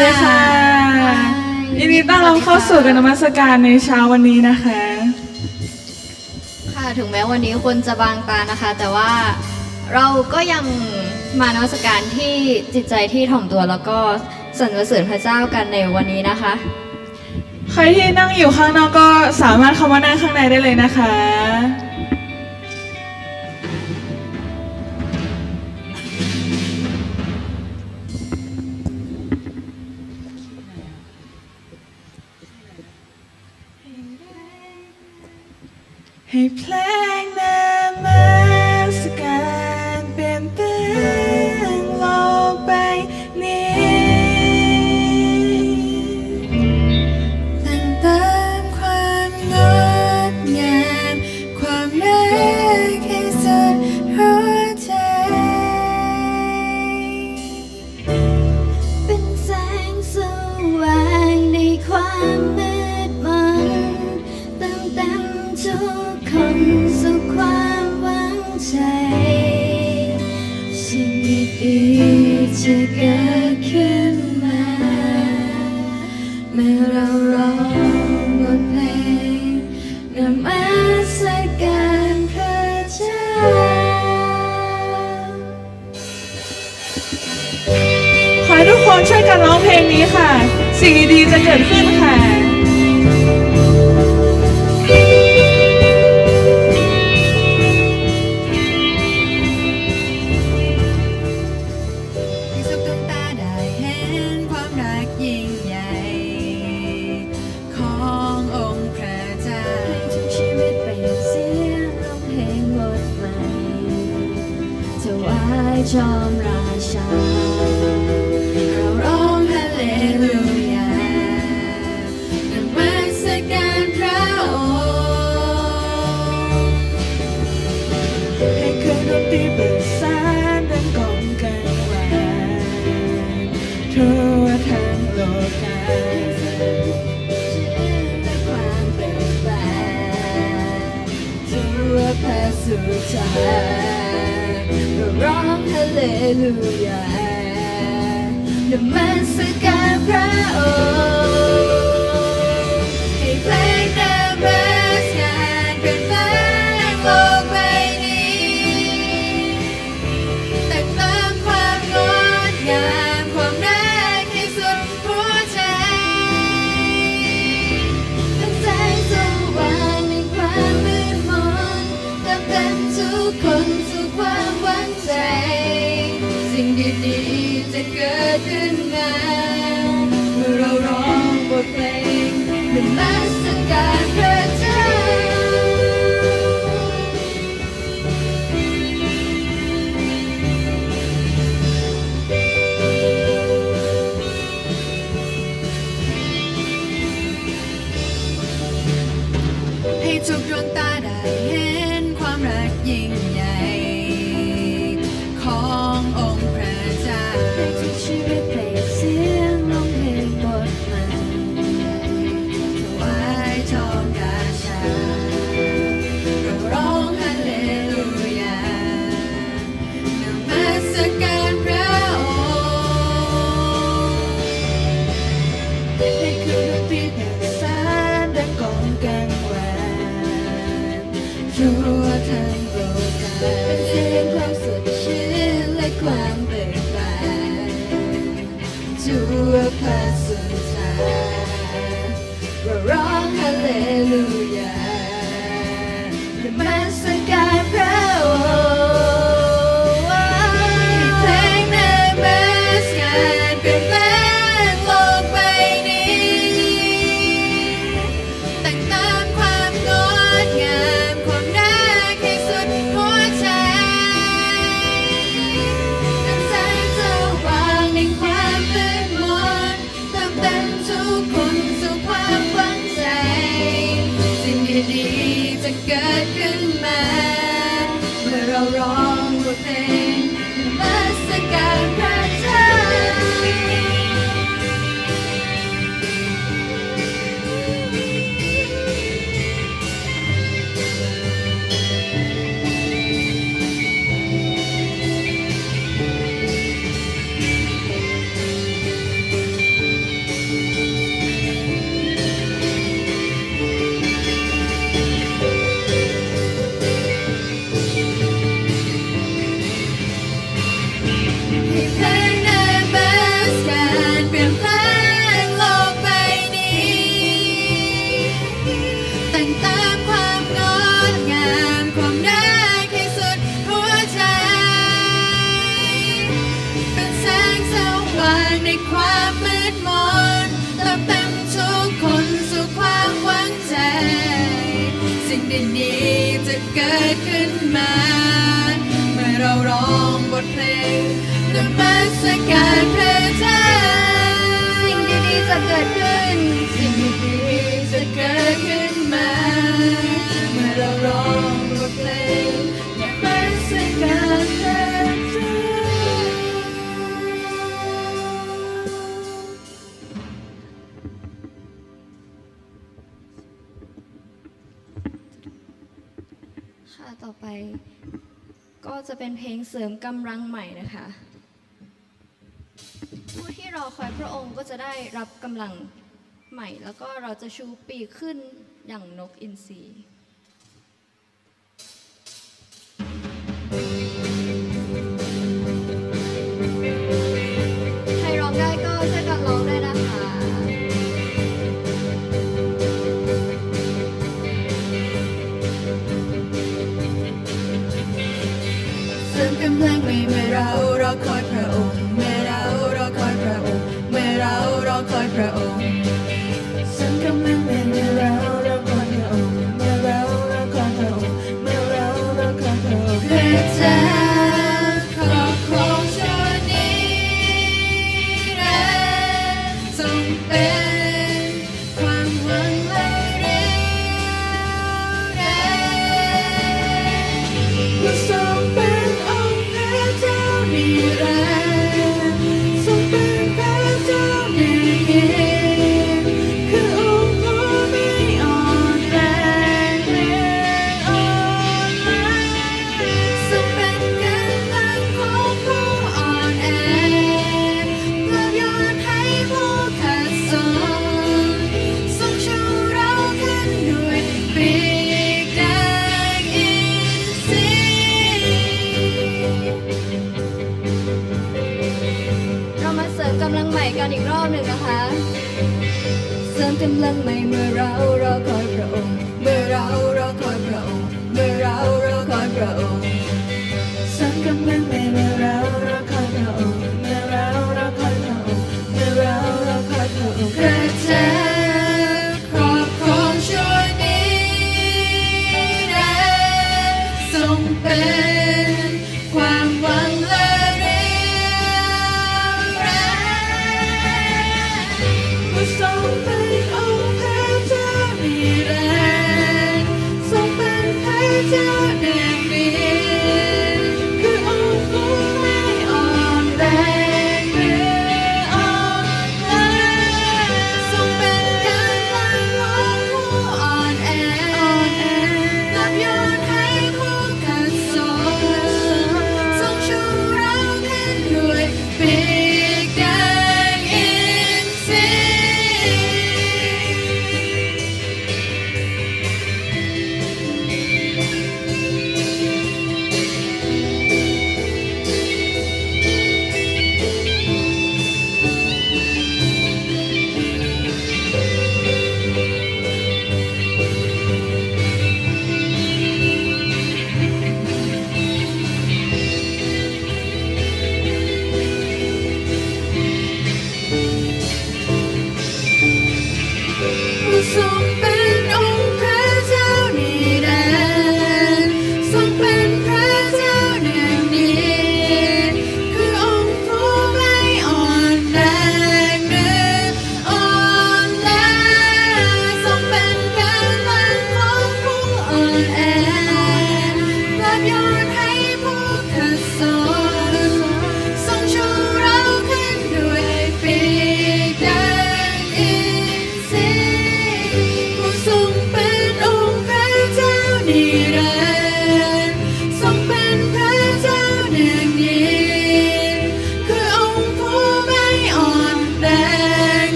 สวัสดีค่ะ ยินดีต้อนรับเข้าสู่การนมัสการในเช้าวันนี้นะคะ ค่ะ ถึงแม้วันนี้คนจะบางตานะคะ แต่ว่าเราก็ยังมานมัสการที่จิตใจที่ถ่อมตัว แล้วก็สรรเสริญพระเจ้ากันในวันนี้นะคะ ใครที่นั่งอยู่ข้างนอกก็สามารถเข้ามานั่งข้างในได้เลยนะคะ ให้เพลงนมัสการเปลี่ยนแปลงโลกใบนี้ แต่งเติมความงดงาม ความรักให้สุดหัวใจ เป็นแสงสว่างในความมืดมน เติมเต็มทุกคนสู่ความหวังใจ สิ่งดีๆจะเกิดขึ้นมา เมื่อเราร้องบทเพลงนมัสการพระเจ้า ขอให้ทุกคนช่วยกันร้องเพลงนี้ค่ะ สิ่งดีๆจะเกิดขึ้นค่ะ ให้ทุกดวงตาได้เห็นความรักยิ่งใหญ่ ขององค์พระเจ้า ให้ทุกชีวิตเปล่งเสียงร้องเพลงบทใหม่ ถวายจอมราชา เราร้องฮาเลลูยา นมัสการพระองค์ ให้เครื่องดนตรีประสานดังก้องกังวาน ทั่วทั้งโลกา และความเบิกบาน ทั่วแผ่นสุดท้าย เราร้องฮาเลลูยา นมัสการพระองค์ ให้เพลงนมัสการเปลี่ยนแปลงโลกใบนี้ แต่งเติมความงดงาม ความรักให้สุดหัวใจ เป็นแสงสว่างในความมืดมน เติมเต็มทุกคนสู่ความหวังใจ สิ่งดีๆจะเกิดขึ้นมา เมื่อเราร้องบทเพลงนมัสการพระเจ้า ให้ทุกดวงตาได้เห็นความรักยิ่งใหญ่ ขององค์พระเจ้า ให้ทุกชีวิตเปล่งเสียงร้องเพลงบทใหม่ ถวายจอมราชา เราร้องฮาเลลูยา นมัสการพระองค์ ให้เครื่องดนตรีประสานดังก้องกังวาน ทั่วทั้งโลกา เป็นเสียงความสดชื่นและความเบิกบาน ทั่วแผ่นสุดท้าย เราร้องฮาเลลูยา นมัสการพระองค์ ให้เพลงนมัสการเปลี่ยนแปลงโลกใบนี้ แต่งเติมความงดงาม ความรักให้สุดหัวใจ เป็นแสงสว่างในความมืดมน เติมเต็มทุกคนสู่ความหวังใจ จะเกิดขึ้น สิ่งดีๆจะเกิดขึ้น สิ่งดีๆจะเกิดขึ้นมา เมื่อเราร้องบทเพลงนมัสการพระเจ้า ค่ะ ต่อไปก็จะเป็นเพลงเสริมกำลังใหม่นะคะ ผู้ที่รอคอยพระองค์ก็จะได้รับกำลังใหม่ แล้วก็เราจะชูปีกขึ้นอย่างนกอินทรี ใครร้องได้ก็ช่วยกันร้องด้วยนะคะ เสริมกำลังใหม่เมื่อเรารอคอยพระองค์ เมื่อเรารอคอยพระองค์ เมื่อเรารอคอยพระองค์ เสริมกำลังใหม่เมื่อเรารอคอยพระองค์ เมื่อเรารอคอยพระองค์ เมื่อเรารอคอยพระองค์ พระเจ้าขอบของชั่วนิรันดร์ ทรงเป็นความหวังและเรี่ยวแรง ผู้ทรงเป็นองค์พระเจ้านิรันดร์ ทรงเป็นพระเจ้าแน่นอน คือองค์ผู้ไม่อ่อนแรงหรืออ่อนล้า ทรงเป็นกำลังของผู้อ่อนแอ ปลอบโยนให้ผู้ขัดสน ทรงชูเราขึ้นด้วยปีกดังอินทรี เรามาเสริมกำลังใหม่กันอีกรอบหนึ่งนะคะ เสริมกำลังใหม่เมื่อเรารอคอยพระองค์ เมื่อเรารอคอยพระองค์ เมื่อเรารอคอยพระองค์ เสริมกำลังใหม่เมื่อเรารอคอยพระองค์ เมื่อเรารอคอยพระองค์ เมื่อเรารอคอยพระองค์ พระเจ้าครอบครองชั่วนิรันดร์ ทรงเป็นความหวังและเรี่ยวแรง ผู้ทรงเป็นองค์พระเจ้านิรันดร์ ทรงเป็นพระเจ้าแน่นอน คือองค์ผู้ไม่อ่อนแรงหรืออ่อนล้า ทรงเป็นกำลังของผู้อ่อนแอ ปลอบโยนให้ผู้ขัดสน ทรงชูเราขึ้นด้วยปีกดังอินทรี ผู้ทรงเป็นองค์พระเจ้านิรันดร์ ทรงเป็นพระเจ้าแน่นอน คือองค์ผู้ไม่อ่อนแรงหรืออ่อนล้า ทรงเป็นกำลังของผู้อ่อนแอ ปลอบโยนให้ผู้ขัดสน ทรงชูเราขึ้นด้วยปีกดังอินทรี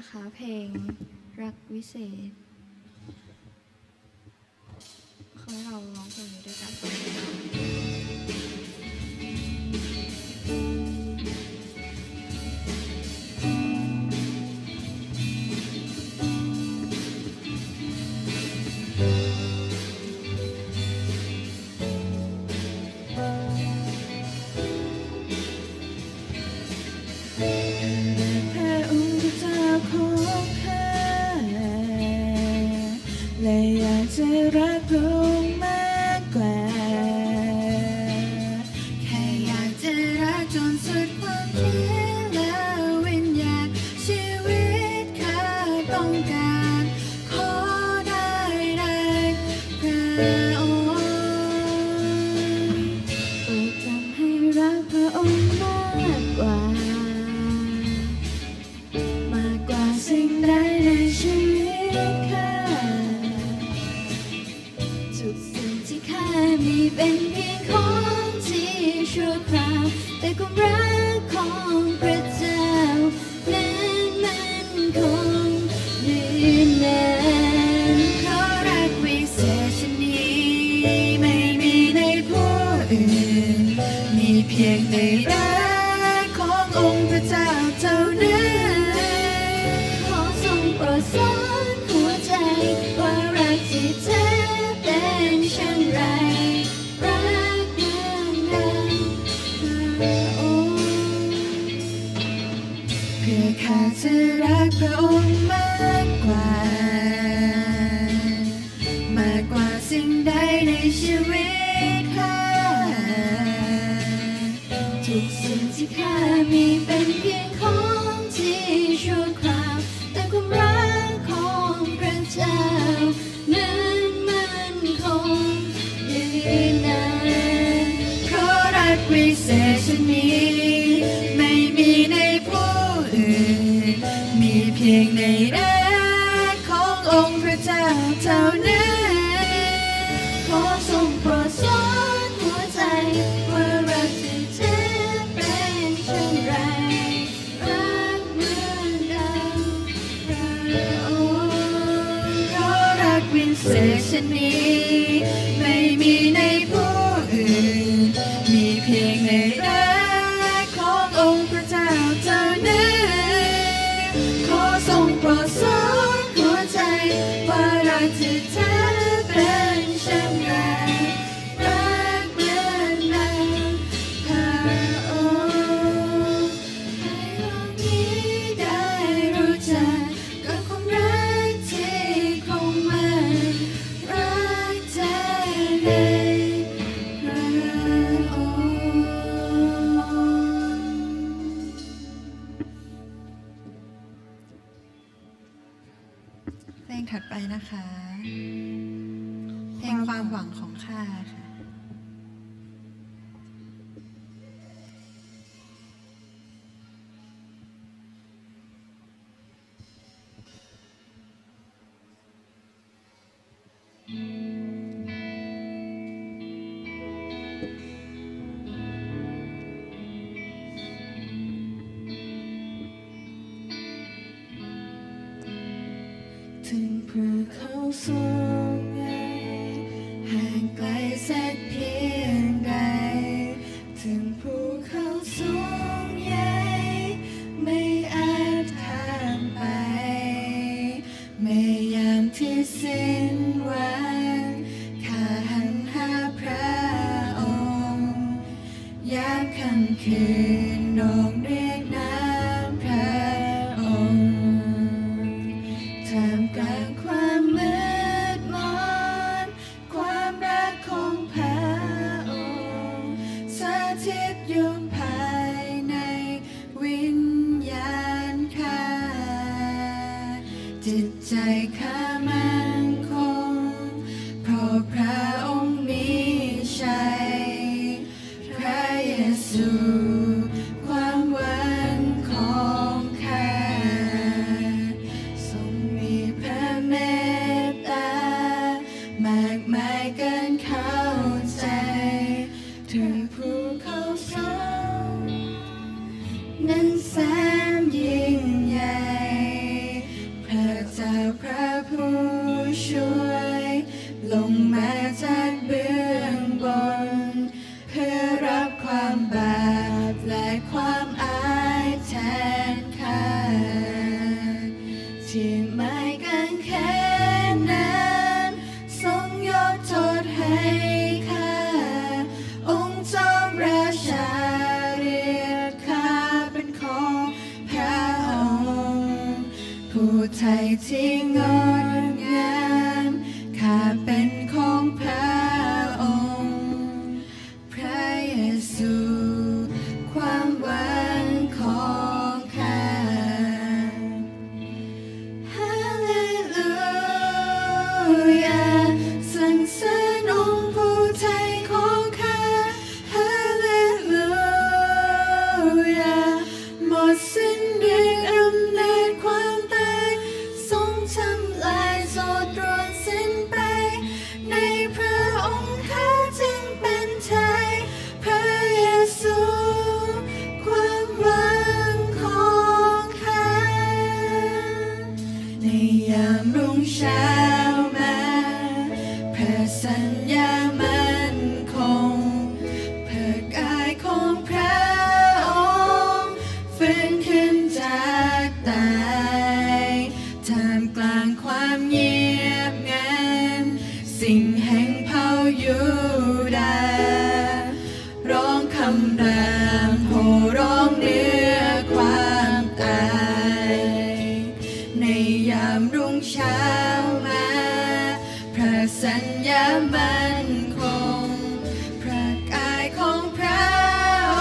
นะคะ เพลงรักวิเศษ ขอให้เราร้องเพลงนี้ด้วยกัน พระองค์พระเจ้าของข้า และอยากจะรักพระองค์มากกว่า แค่อยากจะรักจนสุดความคิดและวิญญาณ ชีวิตข้าต้องการ ขอได้รักพระองค์ โปรดทำให้รักพระองค์มากกว่า มากกว่าสิ่งใดในชีวิตข้า ทุกสิ่งที่ข้ามีเป็นเพียงของที่ชั่วคราว แต่ความรักของพระเจ้านั้นมั่นคงยืนนาน เพราะรักวิเศษชนิดนี้ไม่มีในผู้อื่น มีเพียงในรักขององค์พระเจ้าเท่านั้น ขอทรงโปรดสอนหัวใจว่ารักที่แท้เป็นเช่นไร รักเหมือนดังพระองค์ เพื่อข้าจะรักพระองค์มากกว่า มากกว่าสิ่งใดในชีวิตข้า ทุกสิ่งที่ข้ามีเป็นเพียงของที่ชั่วคราว แต่ความรักของพระเจ้านั้นมั่นคงยืนนาน เพราะรักวิเศษชนิดนี้ไม่มีในผู้อื่น มีเพียงในรักขององค์พระเจ้าเท่านั้น ขอทรงโปรดสอนหัวใจว่ารักที่แท้เป็นเช่นไร รักเหมือนดังพระองค์ เพราะรักวิเศษชนิดนี้ไม่มีในผู้อื่น มีเพียงในรักขององค์พระเจ้าเท่านั้น ขอทรงโปรดสอนหัวใจว่ารักที่แท้เป็นเช่นไร รักเหมือนดังพระองค์ ให้โลกนี้ได้รู้จักกับความรักที่คงมั่น รักแท้ในพระองค์ เพลงถัดไปนะคะ เพลงความหวังของข้าค่ะ ถึงภูเขาสูงใหญ่ ห่างไกลสักเพียงใด ถึงภูเขาสูงใหญ่ ไม่อาจข้ามไป เมื่อยามที่สิ้นหวัง ข้าหันหาพระองค์ ยามค่ำคืนร้องเรียกนามพระองค์ ท่ามกลางความมืดมน ความรักของพระองค์ สถิตอยู่ภายในวิญญาณข้า จิตใจข้ามั่นคง เพราะพระองค์มีชัย พระเยซู ความหวังของข้า ทรงมีพระเมตตา มากมายเกินเข้าใจ ถึงภูเขาสูงนั้นแสนยิ่งใหญ่ สิ่งแห่งเผ่ายูดาห์ ร้องคำรำโห่ร้องเหนือความตาย ในยามรุ่งเช้ามา พระสัญญามั่นคง พระกายของพระอ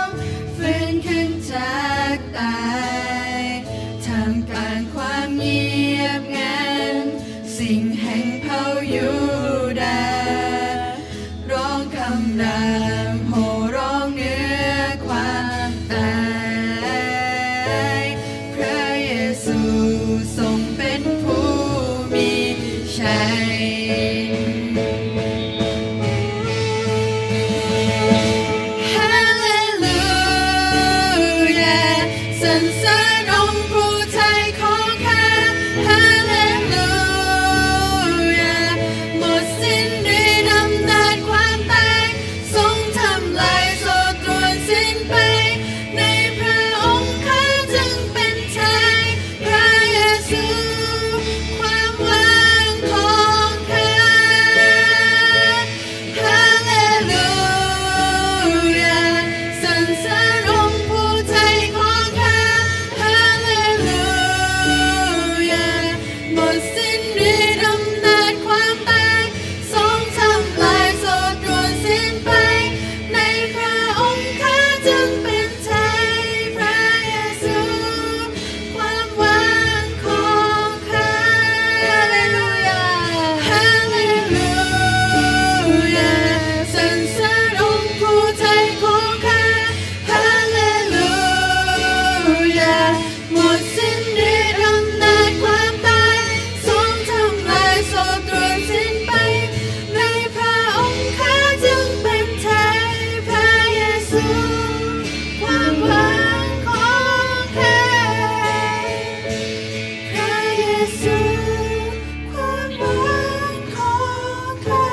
งค์ ฟื้นขึ้นจากตาย ท่ามกลางความเงียบงัน สิ่งแห่งเผ่ายูดาห์ ร้องคำรำโห่ร้องเหนือความตาย พระเยซูทรงเป็นผู้มีชัย ฮาเลลูยา สรรเสริญองค์ผู้ไถ่ของข้า ฮาเลลูยา หมดสิ้นฤทธิ์อำนาจความตาย ทรงทำลายศัตรูสิ้นไป ในพระองค์ข้าจึงเป็นไทย พระเยซู ความหวังของข้า ฮาเลลูยา สรรเสริญองค์ผู้ไถ่ของข้า ฮาเลลูยา หมดสิ้นฤทธิ์อำนาจความตาย ทรงทำลายศัตรูสิ้นไป ในพระองค์ข้าจึงเป็นไทย พระเยซู ความหวังของข้า ฮาเลลูยา ฮาเลลูยา สรรเสริญองค์ผู้ไถ่ของข้า ฮาเลลูยา หมดสิ้นฤทธิ์อำนาจความตาย ทรงทำลายศัตรูสิ้นไป ในพระองค์ข้าจึงเป็นไทย พระเยซู ความหวังของข้า พระเยซู ความหวังของข้า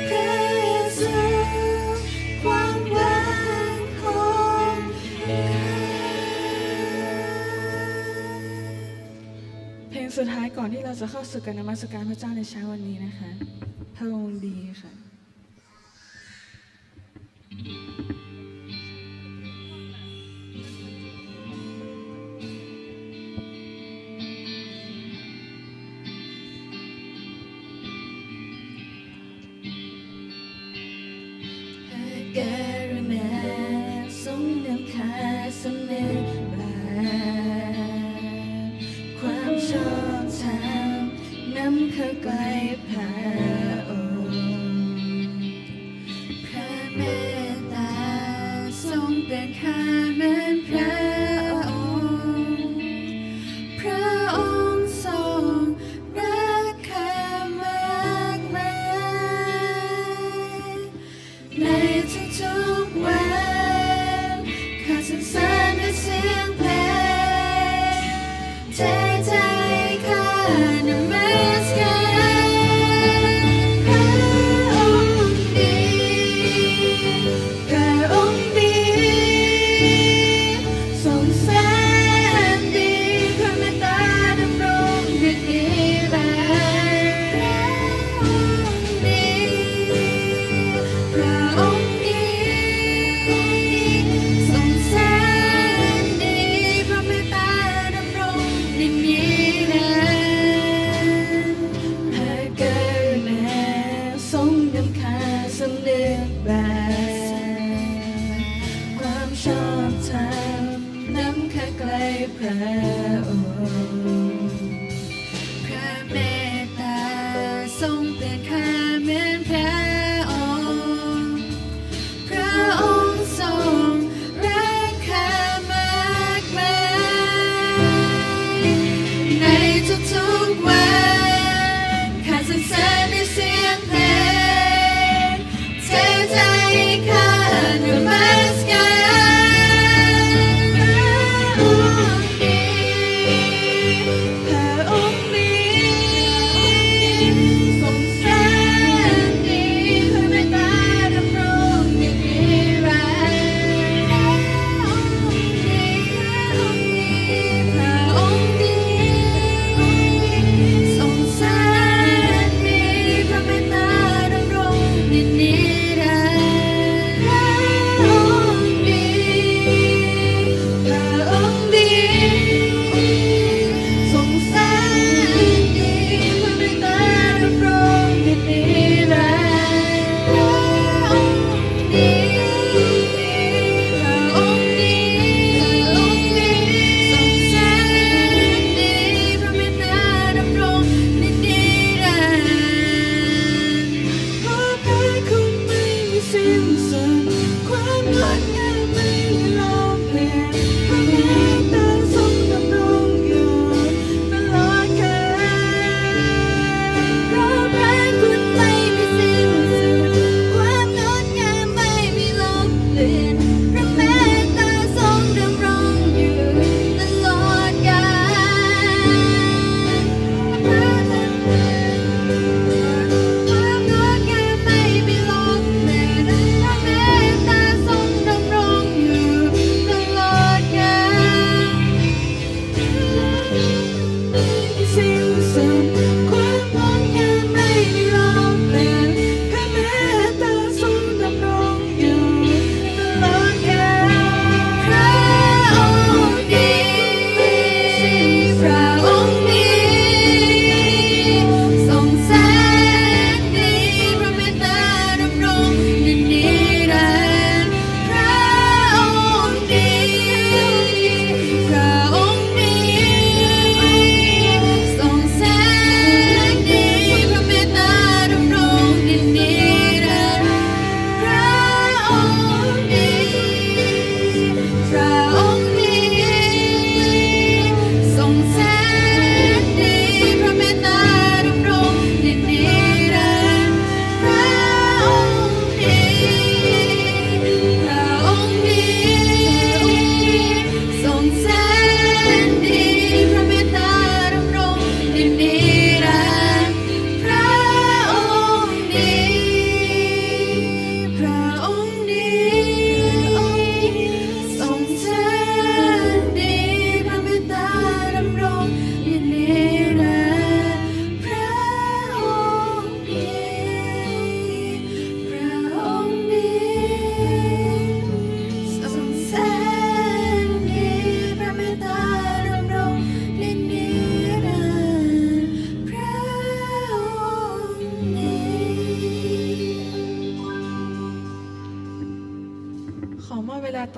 พระเยซู ความหวังของข้า เพลงสุดท้ายก่อนที่เราจะเข้าสู่การนมัสการพระเจ้าในเช้าวันนี้นะคะ พระองค์ดีค่ะ พระกรุณาทรงนำข้าเสมอมา ความชอบธรรมนำข้าใกล้พระองค์ พระเมตตาทรงเปลี่ยนข้าเหมือนพระองค์ พระองค์ทรงรักข้ามากมาย ในทุกๆวัน ข้าสรรเสริญด้วยเสียงเพลง เทใจข้านมัสการ พระองค์ดี พระองค์ดี ทรงแสนดี พระเมตตาดำรงอยู่นิรันดร์ พระองค์ดี พระองค์ดี ทรงแสนดี พระเมตตาดำรงอยู่นิรันดร์ พระกรุณาทรงนำข้าเสมอมา ความชอบธรรมนำข้าใกล้พระองค์ พระเมตตาทรงเปลี่ยนข้าเหมือนพระองค์ พระองค์ทรงรักข้ามากมาย ในทุกๆวัน ข้าสรรเสริญด้วยเสียงเพลง เทใจข้านมัสการ พระองค์ดี พระองค์ดี ทรงแสน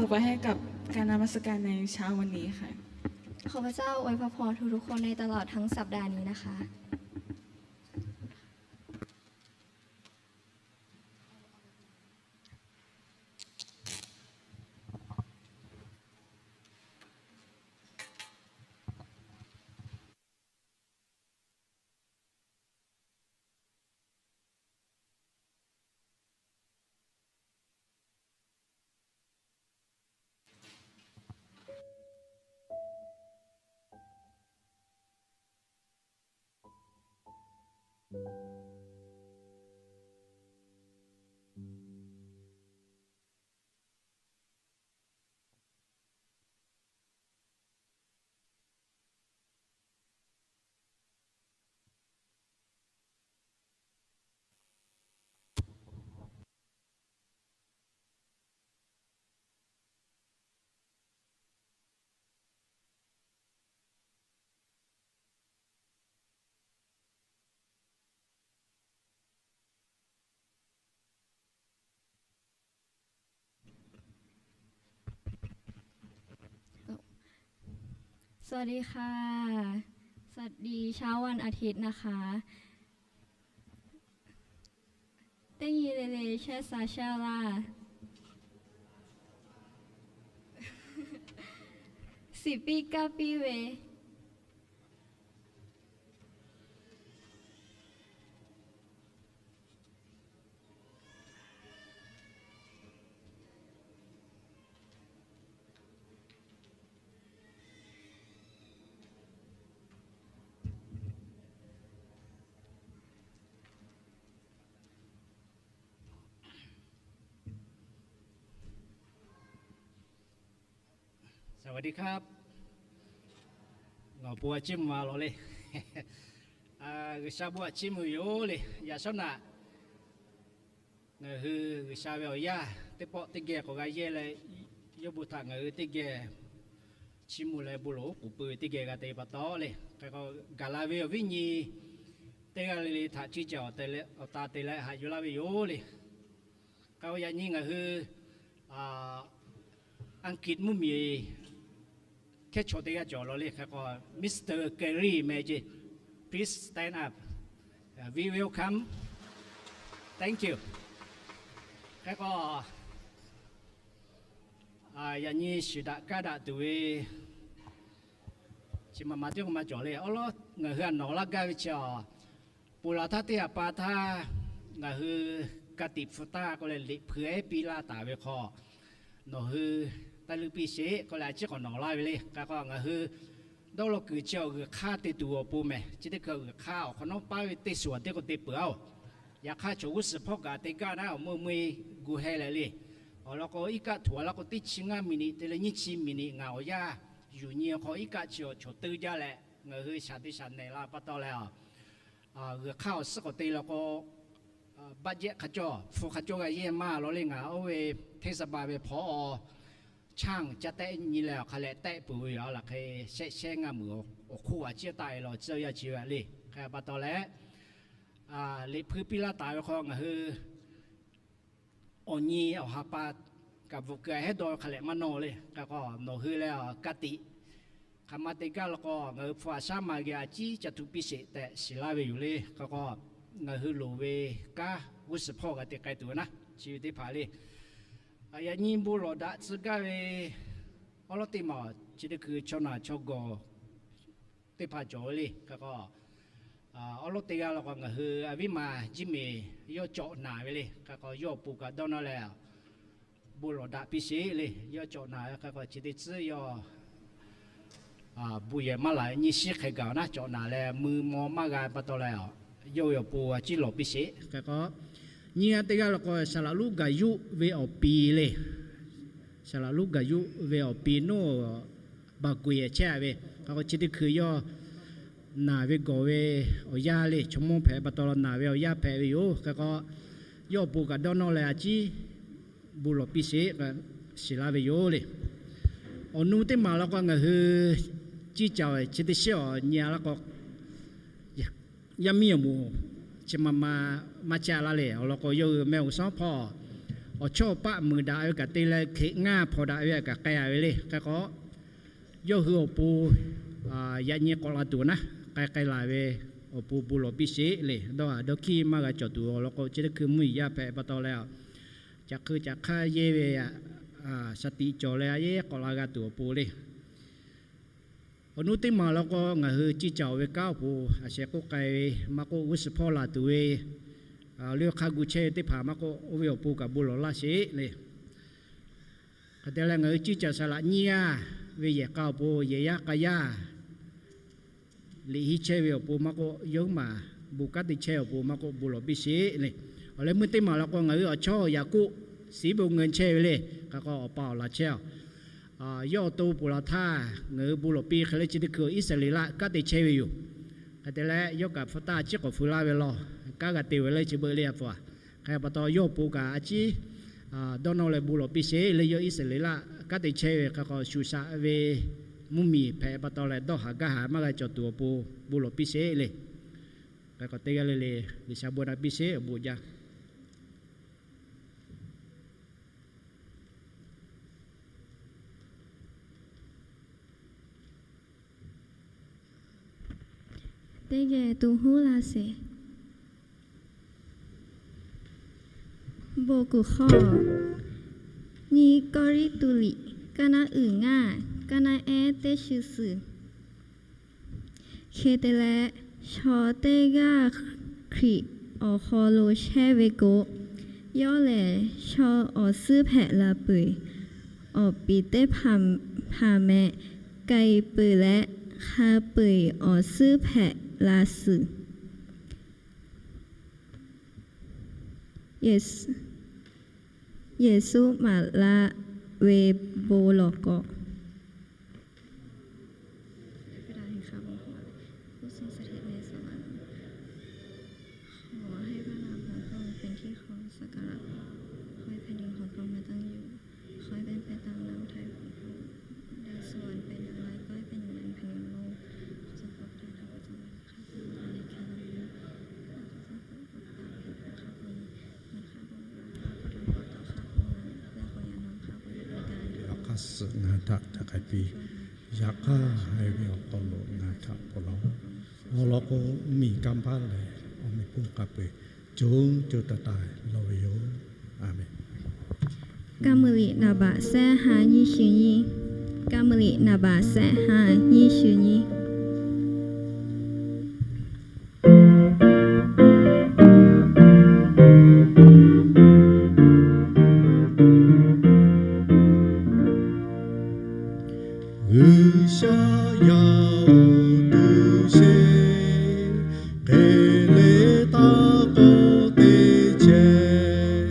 ต่อไปให้กับการนมัสการในเช้าวันนี้ค่ะ ขอพระเจ้าอวยพระพรทุกๆคนในตลอดทั้งสัปดาห์นี้นะคะ สวัสดีค่ะ สวัสดีเช้าวันอาทิตย์นะคะ เต้งยีเลเลแช่ซาแช่ล่า สิบปีก้าปีเว สวัสดีครับ Ngaˬ awˬ pon a ciˉ mvuh a lawˬ le. G'uiˬsha bon a ciˉ mvuh ve yoˬ le. Yaꞈ shawˉ naꞈ ngaˬ hui G'uiˬsha ve awˬ yaˇ teˇ pawˆ teˇ geh k'awꞈ g'a yehˇ leh, yawˇ bon htaꞈ ngaˬ hui teˇ geh chiˇ mvuh leh bon lawˬ oˉ k'oˍ pui ve teˇ geh g'a te pa taw le. Hk'e k'o, gaˬ la ve awˬ viˉ nyi teˇ g'aˇ le le htaꞈ ciˇ ca awˬ ta te leh haꞈ yuˬ laˇ ve yoˬ le. Hk'e k'o, yaꞈ nyi ngaˬ hui Aˉ kiꞈ mvuhˇmiˬ hkehˉ chaw teˇ g'aˇ cawˬ lawˬ le. Hk'e k'o, Mister Gary meh ce, please stand up. We welcome. Thank you. Hk'e k'o, yaꞈ nyi shiˍ daꞈ kaˇ daꞈ tuˬ ve chi ma ma teˇ k'oˆ maˇ cawˬ le. Awˉ lawˉ ngaˬ hui a nawˬ laˇ gaˇ ve chi a, ponˬ laˬ htaˇ teˇ yaꞈ pa htaˇ ngaˬ hui ka tiꞈ hpu taˇ k'oˆ leh liꞈ hpu ehˉ piˇ laˇ taˍ ve hk'aw, nawˬ hui taˇ leuˆ piˇ sheˍ k'oˆ leh a ciˉ k'awꞈ nawˬ laˇ ve le. Hk'e k'o, ngaˬ hui dawˇ law kuiˬ chi awˬ g'uiˬ hk'aˇ te tuˬ awˬ pon mehˍ. Chi teˇ hkui g'uiˬ hk'aˇ awˬ hk'awꞈ nawˉ paˉ ve teˇ suhˍ teˇ k'o te peuˬ a oˬ. Yaꞈ hk'aˇ, chaw g'uˇ suhˍ hpawˇ kaꞈ te gaˇ naˉ awˬ meuˇ meuˇ gu heh leh le. Awˬ lawn k'o, iˉ kaˆ htoꞈ a la k'o, teˇ chi ngaˇ miˬniꞈ te leh nyiˇ chi miˬniꞈ ngaˬ awˬ yaˇ yuˬ nyi hk'aw, iˉ kaˆ chi awˬ chaw teuˇ jaˇ leh, ngaˬ hui shaˍ te shaˍ nehˬ la pa taw leh, g'uiˬ hk'aˇ awˬ suhˉ k'awꞈ te la k'o, baˆ jehˆ hk'a cawˇ, hpu hk'a cawˇ g'a yehˇ maˇ lawˬ le. Ngaˬ oˇ ve hteˇ saˍ baˬ ve hpawˇ chaˇ caˇ tehˆ nyi leh awˬ hk'a leh tehˆ peuˬ ve yoˬ. Laˬ hk'e shehˆ shehˆ ngaˇ meuˍ awˬ hk'oˆ a ciˉ taˆ e lawˬ tcuhˇ yaˇ chi ve le. Hk'e pa taw leh, liꞈ hpu piˇ laˇ taˍ ve hk'aw ngaˬ hui awˬ nyi awˬ ha pa kaꞈ bvuhꞈ keu a hehˉ dawˇ ve hk'a leh maˇ nawˇ le. Hk'e k'o, nawˬ hui leh ka tiꞈ hk'aˬ ma te gaˇ la k'o, ngaˬ hui hpu a shaˉ ma geh a ciˉ ca htu piˇ sheˍ tehꞈ shiˍ laˇ ve yoˬ le. Hk'e k'o, ngaˬ hui loˍ ve kanˉ g'uˇ suhˍ hpawˇ g'a te k'ai tuˬ ve naˉ, chi ve teˇ hpaˍ le. Yaꞈ nyi bon lawˬ daꞈ tcuh gaˇ ve awˉ lawˉ teˇ maˬ chi teˇ hkui chaw naˬ chaw gawˬ teˇ hpaˍ cawˬ ve le. Hk'e k'o, awˉ lawˉ teˇ g'aˇ la k'o, ngaˬ hui a viˉ ma Jiˇ Meˍ yawˇ cawꞈ naˍ ve le. Hk'e k'o, yawˇ awˬ pon kaꞈ dawˇ nawˇ leh, bon lawˬ daꞈ piˇ sheˍ le. Yawˇ cawꞈ naˍ ve hk'e k'o, chi teˇ tcuhˉ yawˇ bon yehˬ maˇ laˬ nyiˇ shiˉ hk'e gaˬ naˉ cawꞈ naˍ leh, mui maw maˇ g'a pa taw leh, yawˇ ve awˬ pon a ciˉ lawˬ piˇ sheˍ. Hk'e k'o, nyiˇ g'aˇ teˇ g'aˇ la k'o, Saˍ laꞈ Luˉ gaˬ yuˆ ve awˬ pi le. Saˍ laꞈ Luˉ gaˬ yuˆ ve awˬ pi noˉ baˬ gu yehˬ chehˇ a ve. Hk'e k'o, chi teˇ hkui yawˇ naˬ ve gawˬ ve awˬ yaˇ le, chaw mawˇ hpehꞈ pa taw naˬ ve awˬ yaˇ hpehꞈ ve yoˬ. Hk'e k'o, yawˇ awˬ pon kaꞈ dawˇ nawˇ leh a ciˉ bon lawˬ piˇ sheˍ, shiˍ laˇ ve yoˬ le. Awˬ nu teˇ maˬ la k'o, ngaˬ hui ciˇ caˬ chi teˇ shiˉ awˬ nyi a la k'o, yaˇ miˇ awˬ moˍ chi ma ma maˇ chehˇ a laˇ le. Awˬ lawn k'o, yawˇ hui mehˆ g'uˇ suhˉ hpawˇ awˬ chawˇ awˬ paˆ muiˬ daꞈ ve kaꞈ te leh, hkeꞈ ngaˇ hpawnˬ daꞈ ve kaꞈ k'ai-a ve le. Hk'e k'o, yawˇ hui awˬ pon yaꞈ nyi k'awꞈ la tuˬ naˉ, k'ai k'ai laˬ ve awˬ pon bon lawˬ piˇ sheˍ le. Dawˇ haˍ dawˇ hkiˇ maˇ g'a cawˬ tuˬ awˬ lawn k'o, chi teˇ hkui mvuhˇ miˬ yaˇ hpehꞈ pa taw leh, caˬ hkui caˬ hk'aˇ yehˇ ve shaˍ tiꞈ cawˬ leh a yehˇ k'awꞈ la g'a tuˬ awˬ pon le. Awˬ nuˉ teˇ maˬ law k'o, ngaˬ hui ciˇ caˬ-oˬ ve kanˉ awˬ pon a sheh k'oˆ k'ai ve, maˇ k'oˆ g'uˇ suhˍ hpawˇ laˬ tuˬ ve, leuˇ hk'aˇ gu chehˇ ve teˇ hpaˍ maˇ k'oˆ, oˇ ve awˬ pon kaꞈ bon lawˬ laˇ sheˍ le. Hk'e te leh, ngaˬ hui ciˇ caˬ saˍ laꞈ nyiˇ yaˇ ve yehˬ k'a awˬ pon yehˬ yaˇ k'a yaˇ liꞈ henˇ chehˇ ve awˬ pon maˇ k'oˆ, yawˇ maˬ bon kanˉ te chehˇ awˬ pon maˇ k'oˆ, bon lawˬ piˇ sheˍ le. Awˬ leh meuˇ teˇ maˬ law k'o, ngaˬ hui awˬ chawˇ Yaˍkoˆ siˉ bon ngeu chehˇ ve le. Hk'e k'o, awˬ pa awˬ laˬ chehˇ-a. Yawˇ awˬ to ponˬ laˬ htaˇ, ngaˬ hui bon lawˬ piˇ hk'e le, chi teˇ hkui Iˉsaˍreˍlaˆ kanˉ te chehˇ ve yoˬ. Hk'e te leh, yawˇ kaꞈ hpu taˇ a ciˉ k'awꞈ feu laˇ ve law, kanˉ g'a te ve le, chi beuꞈ le a pfuhˍ-a. Hk'e pa taw, yawˇ awˬ pon kaꞈ a ciˉ dawˇ nawˇ leh bon lawˬ piˇ sheˍ le. Yawˇ Iˉsaˍreˍlaˆ kanˉ te chehˇ ve hk'e k'o, shuˍ shaꞈ ve mvuhˇ miˬ hpehꞈ pa taw leh, dawˇ haˍ gaˇ haˍ maˇ g'a cawˬ tuˬ awˬ pon bon lawˬ piˇ sheˍ le. Hk'e k'o, teˇ g'aˇ le le G'uiˬsha bon naꞈ piˇ sheˍ, awˬ bon jaˇ. Teˇ geh to huˉ laˇ sheˍ. Bon kuˬ hk'aw, nyiˇ Kawˇrenˍtuˆ liꞈ, kaˇ naˉ uiˍ ngaˇ, kaˇ naˉ ehˉ teˇ shu suhˍ. Hk'e te leh, chaw teˇ g'aˇ Hkriꞈ awˬ hk'aw lo chehˇ ve k'o, yawˇ lehˬ chaw awˬ suhˉ hpehꞈ la peuˬ. Awˬ piˍ teˇ hpaˍ meh k'ai peuˬ leh, hk'a peu-eˬ awˬ suhˉ hpehꞈ la suhˍ. Yeˍsuˆ maˍ laˇ ve bon lawˬ k'awꞈ พระบิดาแห่งข้าพระองค์ ผู้ทรงสถิตในสวรรค์ ขอให้พระนามของพระองค์เป็นที่เคารพสักการะ ขอให้แผ่นดินของพระองค์มาตั้งอยู่ ขอให้เป็นไปตามน้ำพระทัยของพระองค์ ในสวรรค์เป็นอย่างไร ก็ให้เป็นอย่างนั้นแผ่นดินโลก ขอทรงโปรดประทานพระพรจงมาถึงข้าพระองค์ ในคืนนี้ ขอทรงโปรดประทานพระพรจงมาถึงข้าพระองค์ Yaꞈ hk'aˇ suh ngaˬ htaꞈ htaꞈ k'ai piˇ. Yaꞈ hk'aˇ haiˬ ve awˬ hk'aw lo ngaˬ htaꞈ ponˬ laˬ-oˬ. Awˬ lawn k'o, mvuhˇmiˬ kanˇ paˆ lehˬ, awˬ meꞈ hponˇ hk'a peu-eˬ co co taiˍ taiˍ lawˬ ve yoˬ. A menˍ. Kaˇ meuꞈ liꞈ naˍ baꞈ sehˉ ha nyiˇ shu nyiˇ. Kaˇ meuꞈ liꞈ naˍ baꞈ sehˉ ha nyiˇ shu nyiˇ. G'uiˬsha yaˇ oˇ tuˬ sheˍ, hk'e le taˇ k'awꞈ te chehˇ.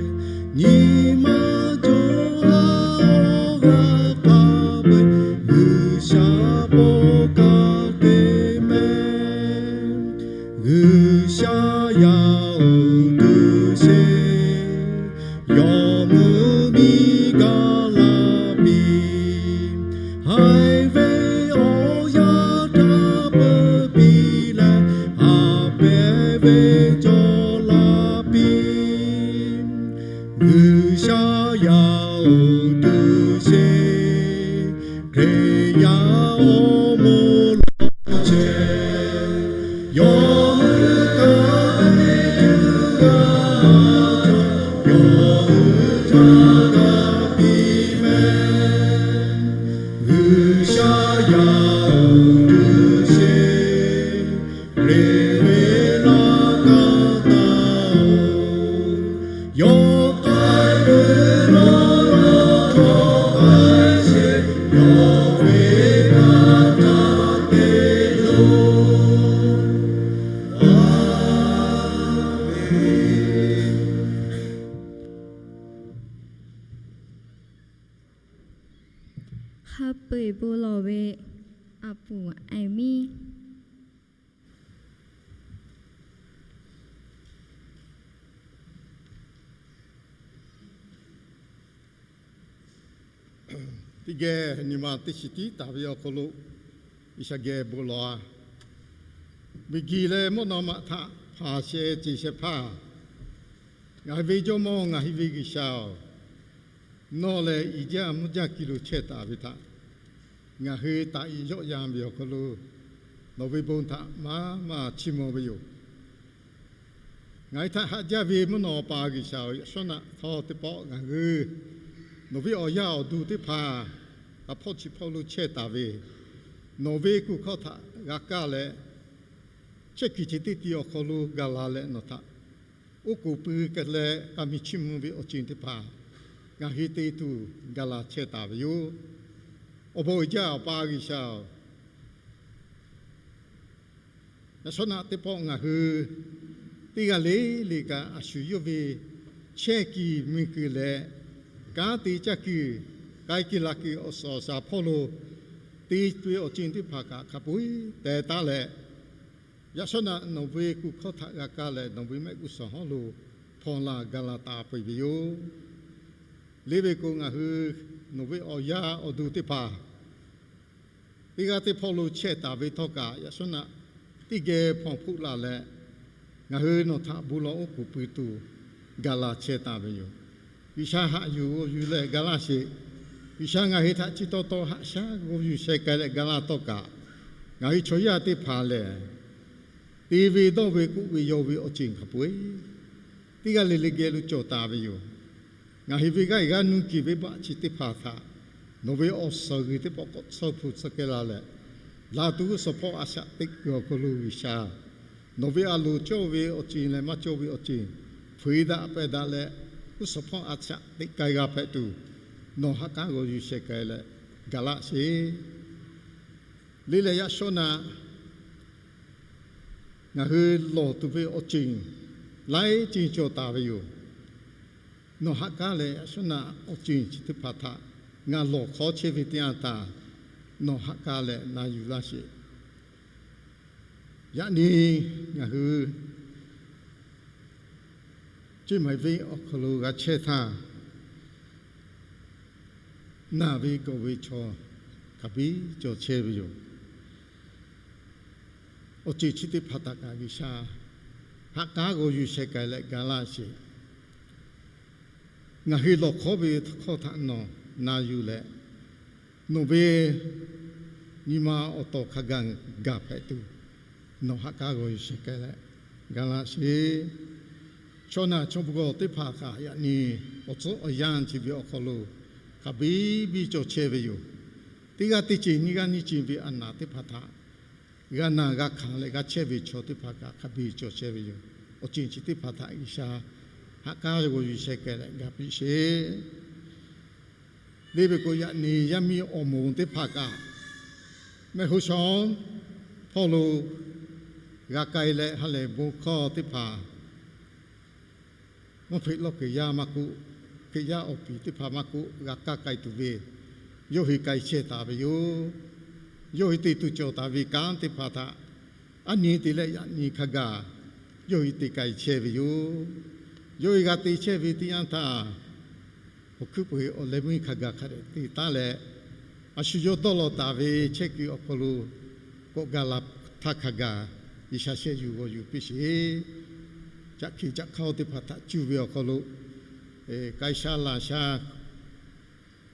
Nyi ma co ha awˬ g'aˇ k'a peuˬ, G'uiˬsha pawˆ kaˇ te mehˍ. G'uiˬsha yaˇ oˇ tuˬ sheˍ, yawˇ mvuhˇmiˬ gaˬ la piˇ. Haiˬ ve awˬ yanˇ htaꞈ peuˬ piˇ leh, haꞈ pehˍ ve cawˬ la piˇ. G'uiˬsha yaˇ oˇ tuˬ sheˍ, Hkriꞈ yaˇ awˬ moˍ lawˬ chehˇ. Yawˇ hui kaꞈ ve tuˬ g'a cawˬ, yawˇ hui htaꞈ g'a piˇ mehˍ. G'uiˬsha yaˇ oˇ tuˬ sheˍ, Hkriꞈ ve laꞈ ka taˍ-oˬ. Yawˇ k'ai ve lawˇ lawˇ htawˇ k'ai sheˍ, yawˇ ve htaꞈ htaꞈ te loˬ. A menˍ. Hk'a peu-eˬ bon lawˬ ve a puˍ aiˍ miˇ. Teˇ geh nyi ma teˇ shiˍ tiˉ taˍ ve awˬ hk'aw lo G'uiˬsha geh bon lawˬ-a. Miˬguiˬ leh mvuhˇ naw ma htaꞈ hpanˍ sheh ce sheh hpaˇ, ngaˬ hui ve Jawˇmawˇ, ngaˬ hui ve G'uiˬsha-oˬ, Nawˬ lehˬ iˍ jaˇ mvuhˇ jaˇ ki lo chehˇ taˍ ve htaꞈ ngaˬ hui taꞈ iˍ yawˆ yan ve awˬ hk'aw lo nawˬ ve bon htaꞈ maˇ maˇ chiˇ mvuh ve yoˬ. Ngaˬ hui htaꞈ haꞈ jaˇ ve mvuhˇ naw pa G'uiˬsha-oˬ, yaꞈ shawˉ naꞈ htawˇ teˇ pawˆ ngaˬ hui nawˬ ve awˬ yaˇ awˬ duˬ teˇ hpaˍ hk'a hpawˇ chi hpawˇ lo chehˇ taˍ ve, nawˬ ve kuˬ hkawˇ htaꞈ g'a kaˇ leh, chehˇ kuiˬ ceh teˇ ti awˬ hk'aw lo gaˬ la leh nawˬ htaꞈ oˉ k'oˍ pui leh k'a miˬ chiˇ mvuh ve awˬ ceuˬ teˇ hpaˍ ngaˬ hui te tuˬ gaˬ la chehˇ taˍ ve yoˬ. Awˬ bon uiˍ jaˇ, Awˬ pa G'uiˬsha-oˬ, yaꞈ shawˉ naꞈ teˇ pawˆ ngaˬ hui teˇ g'aˇ le le kaꞈ a shu yawˇ ve chehˇ kuiˬ mui kuiˬ leh kanˉ te caˇ kuiˬ k'ai kuiˬ la kuiˬ awˬ suhˍ awˬ shaˍ hpawˇ lo te ve awˬ ceuˬ teˇ hpaˍ kaꞈ hk'a peu-eˬ teh taˉ leh, yaꞈ shawˉ naꞈ nawˬ ve kuˬ hkawˇ htaꞈ g'a kaˇ leh nawˬ ve mehˆ g'uˇ suhˍ hawˉ lo hpawnˬ laˬ gaˬ la taˍ peuˬ ve yoˬ. Liˇ ve k'o ngaˬ hui nawˬ ve awˬ yaˇ awˬ duˬ teˇ hpaˍ teˇ g'aˇ teˇ hpawˇ lo chehˇ taˍ ve htawˇ kaꞈ, yaꞈ shawˉ naꞈ teˇ geh hpawnˬ hpfuhˆ la leh, ngaˬ hui nawˬ htaꞈ bon lawˬ oˉ k'oˍ pui tuˬ gaˬ la chehˇ taˍ ve yoˬ. G'uiˬsha haꞈ yuˬ g'aw yuˬ leh gaˬ laˇ sheˍ. G'uiˬsha ngaˬ hui htaꞈ chi taw taw haꞈ shaˉ g'aw yuˬ sheh k'ai leh gaˬ laˇ htawˇ kaꞈ, ngaˬ hui chaw yaˇ teˇ hpaˍ lehˬ, te ve dawˇ ve k'oˆ ve yaw ve awˬ ceuˬ hk'a peu-eˬ teˇ g'aˇ le le geh lo cawˬ taˍ ve yoˬ. Ngaˬ hui ve g'aˇ iˍ g'aˇ nuˇ kuiˬ venˇbaˆ chi teˇ hpaˍ htaꞈ nawˬ ve awˬ suhˍ g'uiˬ teˇ pawˆ k'awꞈ tsuhˇ hpu tsuhˇ kehˇ la leh, laˬ tuˬ g'uˇ suhˍ hpawˇ a shaꞈ teꞈ kuiˬ awˬ hk'aw lo G'uiˬsha nawˬ ve a loˍ cawˇ ve awˬ ceuˬ leh maˇ cawˇ ve awˬ ceuˬ hpeuꞈ daꞈ pehˬ daꞈ leh, g'uˇ suhˍ hpawˇ a shaꞈ teꞈ k'ai g'a hpehꞈ tuˬ nawˬ haꞈ k'aˉ g'aw yuˬ sheh k'ai leh gaˬ laˇ sheˍ. Liˇ leh yaꞈ shawˉ naꞈ ngaˬ hui lawˬ tuˬ ve awˬ ceuˬ laiˉ ceuˬ cawˬ taˍ ve yoˬ. Nawˬ haꞈ k'aˉ leh yaꞈ shawˉ naꞈ awˬ ceuˬ chi teˇ hpaˍ htaꞈ ngaˬ lawˬ hk'awˇ chehˇ ve teˇ yanˇ htaˇ, nawˬ haꞈ k'aˉ leh na yuˬ laˇ sheˍ. Yaꞈ nyi ngaˬ hui Ceˇ maiˍ venˇ awˬ hk'aw lo g'a chehˇ htaˇ, naˬ ve gawˬ ve chaw hk'a biˇ cawˬ chehˇ ve yoˬ. Awˬ ceuˬ chi teˇ hpaˍ htaꞈ kaꞈ G'uiˬsha haꞈ k'aˉ g'aw yuˬ sheh k'ai leh ga laˇ sheˍ. Ngaˬ hui lawˬ hk'awˇ ve hkawˇ htaꞈ nawˬ na yuˬ leh, nawˬ ve nyi ma awˬ tawˍ hk'a gaˬ gaˬ hpehꞈ tuˬ, nawˬ haꞈ k'aˉ g'aw yuˬ sheh k'ai leh ga laˇ sheˍ. Chaw naˬ chaw gawˬ teˇ hpaˍ kaꞈ yaꞈ nyi awˬ tcuhˉ awˬ yanˇ chi ve awˬ hk'aw lo hk'a biˇ biˇ cawˬ chehˇ ve yoˬ. Teˇ g'aˇ teˇ ceuˬ nyiˇ g'aˇ nyiˇ ceuˬ ve a naˍ teˇ hpaˍ htaꞈ g'a naˬ g'a hkanˍ leh g'a chehˇ ve chaw teˇ hpaˍ kaꞈ hk'a biˇ cawˬ chehˇ ve yoˬ. Awˬ ceuˬ chi teˇ hpaˍ htaꞈ G'uiˬsha haꞈ k'aˉ g'aw yuˬ sheh k'ai leh ga piˇ sheˍ. Deˇ ve k'o, yaꞈ nyi yaˇ miˇ awˬ moˍ teˇ hpaˍ kaꞈ, mehˆ hoˆ shawˉ hpawˇ lo g'a k'ai leh ha lehˬ bon hkawˇ teˇ hpaˍ, mvuhˇ hpeꞈ lawˇ kuiˬ yaˇ maˇ k'oˆ, Hkriꞈ yaˇ awˬ piˍ teˇ hpaˍ maˇ k'oˆ, g'a kaˇ k'ai tuˬ ve yawˇ hui k'ai chehˇ taˍ ve yoˬ. Yawˇ hui te tuˬ cawˬ taˍ ve kanˉ teˇ hpaˍ htaꞈ aˉ nyi te leh yaꞈ nyi hk'a gaˬ yawˇ hui te k'ai chehˇ ve yoˬ. Yawˇ hui g'a te chehˇ ve teˇ yanˇ htaˇ, awˬ hkuiˉ peuˬ awˬ leh meuˇ hk'a gaˬ hk'a dehꞈ te taˉ leh, a shu yawˇ dawˇ law taˍ ve chehˇ kuiˬ awˬ hk'aw lo k'awꞈ gaˬ la htaˇ hk'a gaˬ G'uiˬsha sheh yuˬ g'awˬ yuˬ piˇ sheˍ. Caꞈ hkiˬ caꞈ hk'aˇ teˇ hpaˍ htaꞈ cuˇ ve awˬ hk'aw lo k'ai sha laˬ sha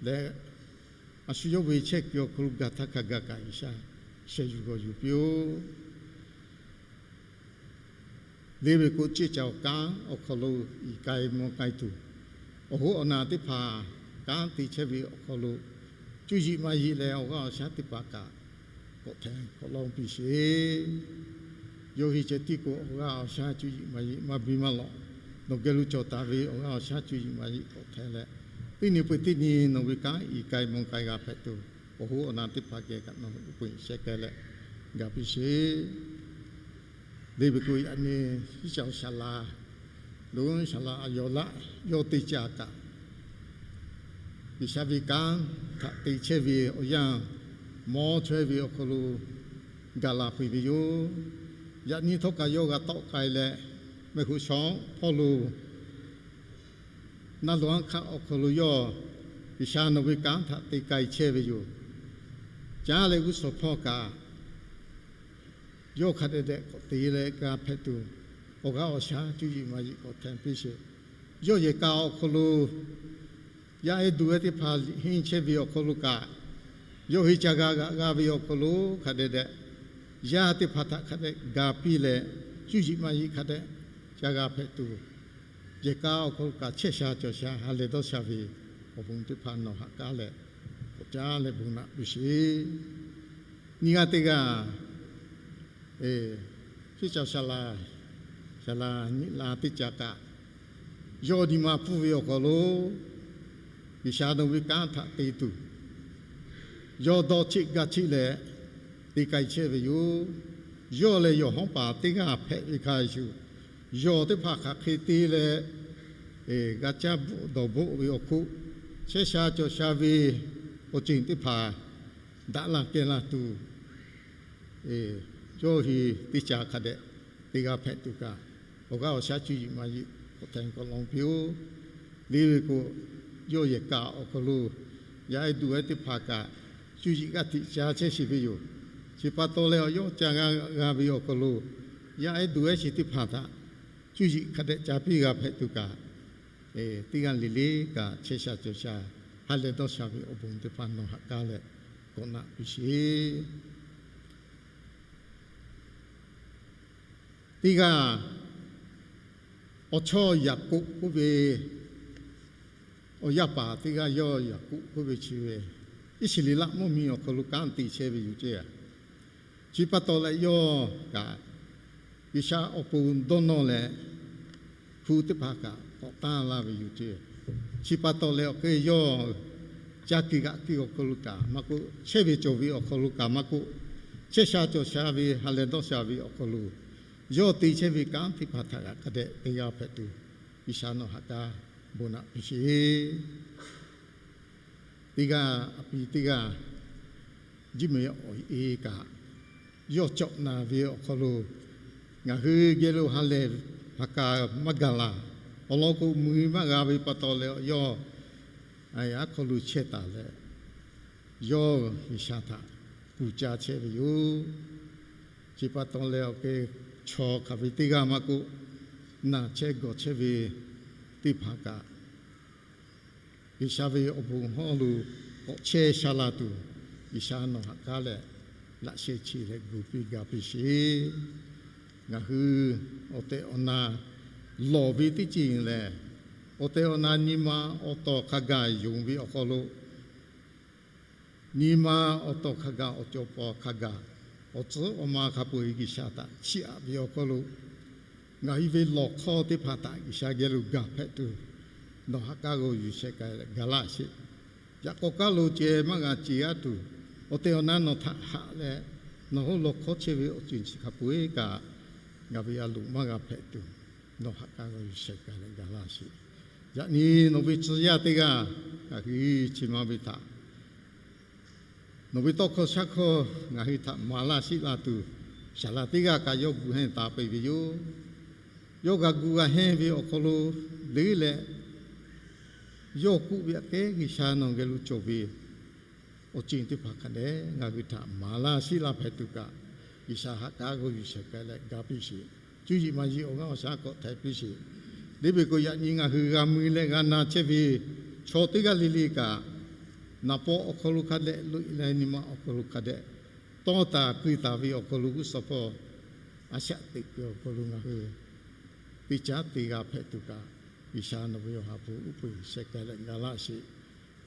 leh, a shu yawˇ ve chehˇ kuiˬ awˬ hk'aw lo gaˬ htaˇ hk'a gaˬ kaꞈ G'uiˬsha sheh yuˬ g'awˬ yuˬ piˇ-oˆ. Deˇ ve k'o, ceˇ caˬ awˬ kanˉ awˬ hk'aw lo iˍ k'ai mvuh k'ai tuˬ, awˬ hoˉ awˬ naˬ teˇ hpaˍ kanˉ te chehˇ ve awˬ hk'aw lo, cuˇ yiˍ maˇ yiˍ leh awˬ g'aˇ awˬ shaˉ teˇ hpaˍ kaꞈ k'awꞈ hteh k'awꞈ lawˇ piˇ sheˍ. Yawˇ hui ceh tiˉ k'o, awˬ g'aˇ awˬ shaˉ cuˇ yiˍ maˇ yiˍ maˇ biˇ maˇ lawꞈ, nawˬ geh lo cawˬ taˍ ve awˬ g'aˇ awˬ shaˉ cuˇ yiˍ maˇ yiˍ k'awꞈ hteh leh, teˇ nyi peuˬ teˇ nyi nawˬ ve kanˉ iˍ k'ai mvuh k'ai g'a hpehꞈ tuˬ, awˬ hoˉ awˬ naˬ teˇ hpaˍ geh kaꞈ nawˬ hui uˉ peunˍ sheh k'ai leh ga piˇ sheˍ. Deˇ ve k'o, yaꞈ nyi shiˉ caˬ awˬ shaˍ laꞈ, loꞈ shaˍ laꞈ a yaw laˆ yawˇ te caˇ kaꞈ, G'uiˬsha ve kanˉ htaꞈ te chehˇ ve awˬ yanˇ, mawˇ chaweh ve awˬ hk'aw lo gaˬ la peuˬ ve yoˬ. Yaꞈ nyi htawˇ kaꞈ yawˇ g'a tawˆ k'ai leh, mehˆ hoˆ shawˉ hpawˇ lo naˆ loꞈ aˉ hk'aˆ awˬ hk'aw lo yawˇ G'uiˬsha nawˬ ve kanˉ htaꞈ te k'ai chehˇ ve yoˬ. Caˉ leh g'uˇ suhˍ hpawˇ kaꞈ, yawˇ hk'a dehꞈ dehꞈ k'awꞈ te leh g'a hpehꞈ tuˬ, awˬ g'aˇ awˬ shaˉ cuˇ yiˍ maˇ yiˍ k'awꞈ hteh piˇ sheˍ. Yawˇ yehˬ kaꞈ awˬ hk'aw lo Yaˇ ehˉ duˬ ehˉ teˇ hpaˍ liꞈ henˇ chehˇ ve awˬ hk'aw lo kaꞈ, yawˇ hui ca g'a g'aꞈ g'a ve awˬ hk'aw lo hk'a dehꞈ dehꞈ, yaˇ teˇ hpaˍ htaꞈ hk'a dehꞈ ga piˇ leh, cuˇ yiˍ maˇ yiˍ hk'a dehꞈ ca g'a hpehꞈ tuˬ, yehˬ k'a awˬ hk'aw lo kaꞈ chehˇ sha cawˬ sha ha lehˬ dawˇ sha ve awˬ bon teˇ hpaˍ nawˬ haꞈ k'aˉ leh k'awꞈ caˉ leh bon naꞈ piˇ sheˍ. Nyi g'aˇ teˇ g'aˇ, Hpiˇ caˇ saˍ laˍ, saˍ laˍ nyi la teˇ caˍ kaꞈ, yawˇ nyi ma pfuhˇ ve awˬ hk'aw lo G'uiˬsha nawˬ ve kanˉ htaꞈ te tuˬ, yawˇ dawˇ cheˆ gaˇ cheˆ leh te k'ai chehˇ ve yoˬ. Yawˇ leh yawˬ hawˉ paˍ teˇ g'aˇ hpehꞈ ve hk'a shuˍ, yawˬ teˇ hpaˍ hk'aˬ hk'e te leh g'a caˇ bvuhˆ dawˬ bvuhˆ ve awˬ hk'oˆ, chehˇ sha cawˬ sha ve awˬ ceuˬ teˇ hpaˍ daꞈ la kehˬ la tuˬ, yawˇ hui teˇ caˍ hk'a dehꞈ te g'a hpehꞈ tuˬ kaꞈ, awˬ g'aˇ awˬ shaˉ cuˇ yiˍ maˇ yiˍ k'awꞈ hteꞈ k'awꞈ lawn piˇ-oˆ. Liˇ ve k'o, yawˇ yehˬ kaꞈ awˬ hk'aw lo yaˇ ehˉ duˬ ehˉ teˇ hpaˍ kaꞈ cuˇ yiˍ g'aˇ hteꞈ ca chehˇ sheˍ ve yoˬ. Chi pa taw leh awˬ yawˇ ca g'a g'a ve awˬ hk'aw lo, yaˇ ehˉ duˬ ehˉ sheˍ teˇ hpaˍ htaꞈ cuˇ yiˍ hk'a dehꞈ ca piˇ g'a hpehꞈ tuˬ kaꞈ, teˇ g'aˇ le le kaꞈ chehˇ sha cawˬ sha ha lehˬ dawˇ sha ve awˬ bon teˇ hpaˍ nawˬ haꞈ k'aˉ leh k'awꞈ naꞈ piˇ sheˍ. Teˇ g'aˇ, awˬ chawˇ Yaˍkoˆ k'oˆ ve, awˬ yaˇ paˍ teˇ g'aˇ yawˇ Yaˍkoˆ k'oˆ ve chi ve, Iˉsaˍreˍlaˆ mvuhˇmiˬ awˬ hk'aw lo kanˉ te chehˇ ve yoˬ ceˇ. Chi pa taw leh yawˇ kaꞈ G'uiˬsha awˬ pon dawˇ nawˇ leh, hpu teˇ hpaˍ kaꞈ k'awꞈ tanˇ laˇ ve yoˬ ceˇ. Chi pa taw leh awˬ hk'e yawˇ ca kuiˬ g'aꞈ kuiˬ awˬ hk'aw lo kaꞈ maˇ k'oˆ, chehˇ ve cawˬ ve awˬ hk'aw lo kaꞈ maˇ k'oˆ, chehˇ sha cawˬ sha ve ha lehˬ dawˇ sha ve awˬ hk'aw lo, yawˇ te chehˇ ve kanˉ teˇ hpaˍ htaꞈ kaꞈ hk'a dehꞈ te g'a hpehꞈ tuˬ, G'uiˬsha nawˬ haꞈ k'aˉ bon naꞈ piˇ sheˍ. Teˇ g'aˇ, a pi teˇ g'aˇ, Jiˇ meh awˬ e kaꞈ, yawˇ cawꞈ naˍ ve awˬ hk'aw lo ngaˬ hui geh lo ha lehˬ ha k'a maˇ gaˬ laˬ. Awˬ lawn k'o, mui maˇ g'a ve pa taw leh yawˇ aˉ hk'aw lo chehˇ taˍ leh, yawˇ G'uiˬsha htaꞈ kuˬ caˇ chehˇ ve yoˬ. Chi pa taw leh awˬ hk'e chaw hk'aˬ ve teˇ g'aˇ maˇ k'oˆ, naˬ chehˇ gawˬ chehˇ ve teˇ hpaˍ kaꞈ, G'uiˬsha ve awˬ bon hawˉ lo k'awꞈ chehˇ sha la tuˬ, G'uiˬsha nawˬ haꞈ k'aˉ leh laꞈ sheh chi leh gu piˇ ga piˇ sheˍ. Ngaˬ hui awˬ tehˬ awˬ na lawˬ ve teˇ ceuˬ lehˬ, awˬ tehˬ awˬ na nyi ma awˬ tawˍ hk'a gaˬ yonˍ ve awˬ hk'aw lo, nyi ma awˬ tawˍ hk'a gaˬ, awˬ cawˬ paw hk'a gaˬ, awˬ tcuhˉ awˬ ma hk'a peu-eˬ G'uiˬsha htaꞈ chiˇ aꞈ ve awˬ hk'aw lo, ngaˬ hui ve lawˬ hkawˇ teˇ hpaˍ htaꞈ G'uiˬsha geh lo gaˬ hpehꞈ tuˬ, nawˬ haꞈ k'aˉ g'aw yuˬ sheh k'ai leh ga laˇ sheˍ. Yaꞈ k'aw kaˉ lo ceh maˇ g'a ce g'aˇ tuˬ, awˬ tehˬ awˬ na nawˬ htaꞈ haꞈ leh, nawˬ hui lawˬ hkawˇ chehˇ ve awˬ ceuˬ chi hk'a peu-eˬ kaꞈ, ngaˬ ve a loˍ maˇ g'a hpehꞈ tuˬ, nawˬ haꞈ k'aˉ g'aw yuˬ sheh k'ai leh ga laˇ sheˍ. Yaꞈ nyi nawˬ ve tcuh yaˇ teˇ g'aˇ ngaˬ hui chi ma ve htaꞈ nawˬ ve tawˇ hkawˇ shaˉ hkawˇ ngaˬ hui htaꞈ maˍ laˇ sheˆ la tuˬ, saˍ laˍ teˇ g'aˇ kaꞈ yawˇ gu henˇ taˍ peuˬ ve yoˬ. Yawˇ g'a gu g'a henˇ ve awˬ hk'aw lo leuˉ leh, yawˇ k'oˆ ve aꞈ kehˉ G'uiˬsha nawˬ geh lo cawˬ ve awˬ ceuˬ teˇ hpaˍ hk'a dehꞈ ngaˬ hui htaꞈ maˍ laˇ sheˆ laˇ hpehꞈ tuˬ kaꞈ, G'uiˬsha haꞈ k'aˉ g'aw yuˬ sheh k'ai leh ga piˇ sheˍ. Cuˇ yiˍ maˇ yiˍ awˬ g'aˇ awˬ shaˉ k'awꞈ htaiˍ piˇ sheˍ. Liˇ ve k'o, yaꞈ nyi ngaˬ hui g'a mui leh g'a na chehˇ ve chaw teˇ g'aˇ le le kaꞈ, naˍ paw awˬ hk'aw lo hk'a dehꞈ loꞈ e leh nyi ma awˬ hk'aw lo hk'a dehꞈ tawˇ taˍ keu taˍ ve awˬ hk'aw lo g'uˇ suhˍ hpawˇ a shaꞈ teꞈ kuiˬ awˬ hk'aw lo ngaˬ hui teˇ caˉ te g'a hpehꞈ tuˬ kaꞈ, G'uiˬsha nawˬ ve awˬ ha hpu uˉ peunˍ sheh k'ai leh ga laˇ sheˍ.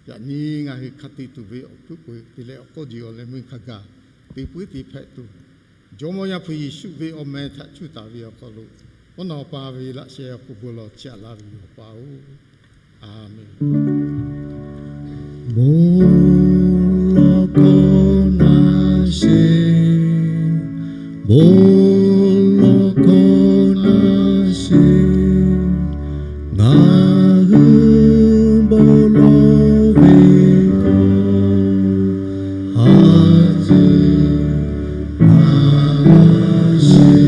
Yaꞈ nyi ngaˬ hui hk'a te tuˬ ve awˬ hkuiˉ peuˬ te leh awˬ k'awˇ jeˬ awˬ leh meuˇ hk'a gaˬ te puiˉ te hpehꞈ tuˬ, Jawˇmawˇ Yaˇ hpu Yeˍsuˆ ve awˬ meh htaꞈ cuˇ taˍ ve awˬ hk'aw lo, awˬ naw pa ve laꞈ sheh awˬ hk'aw bon lawˬ chiˇ aꞈ laˇ ve yoˬ, Awˬ pa-oˬ. A menˬ. Bon lawˬ hkawˇ naˇ sheˍ, bon lawˬ hkawˇ naˇ sheˍ, ngaˬ hui bon lawˬ ve hkawˇ a ciˉ a sheˍ.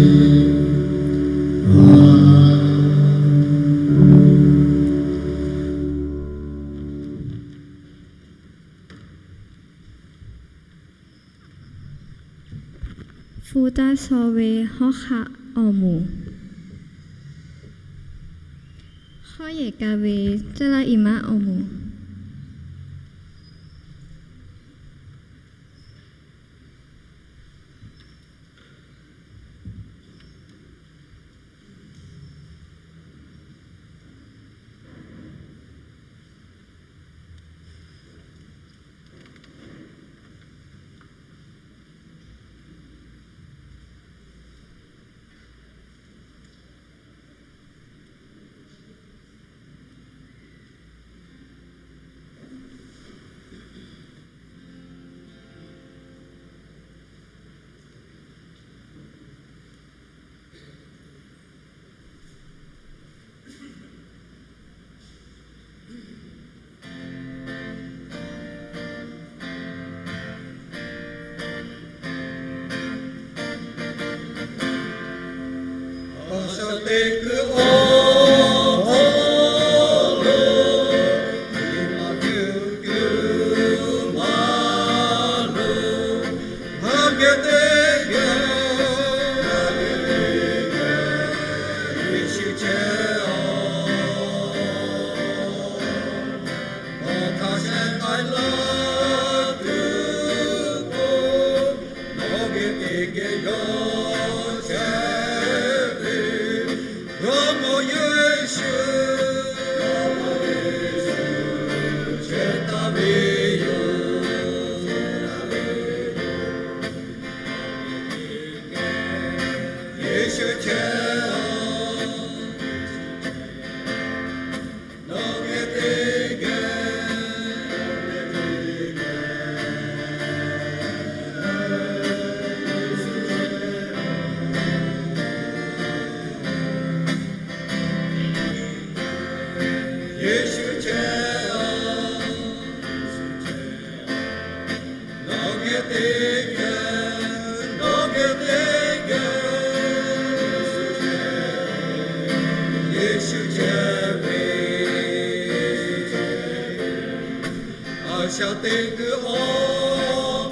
Hpu taˇ shaw ve hawˉ hk'aˆ awˬ moˍ. Hawˉ yehˬ ka ve caˇ laˇ i maˉ awˬ moˍ. Teˇ hkui awˬ hk'aw lo, nyi ma tuˬ kuiˬ maˇ loˍ, ngaˬ geh teˇ geh, Yeˍsuˆ chehˇ-oˬ. Nawˬ hk'a shehˍ k'ai laˇ tuˬ k'o, nawˬ geh teˇ geh yawˇ chehˇ ve, Jawˇmawˇ Yeˍsuˆ chehˇ taˍ ve yoˬ. Yeˍsuˆ chehˇ-oˬ. Nawˬ geh teˇ geh, Yeˍsuˆ chehˇ-oˬ. Nawˬ geh teˇ geh, nawˬ geh teˇ geh, Yeˍsuˆ chehˇ ve. A shaꞈ teꞈ kuiˬ awˬ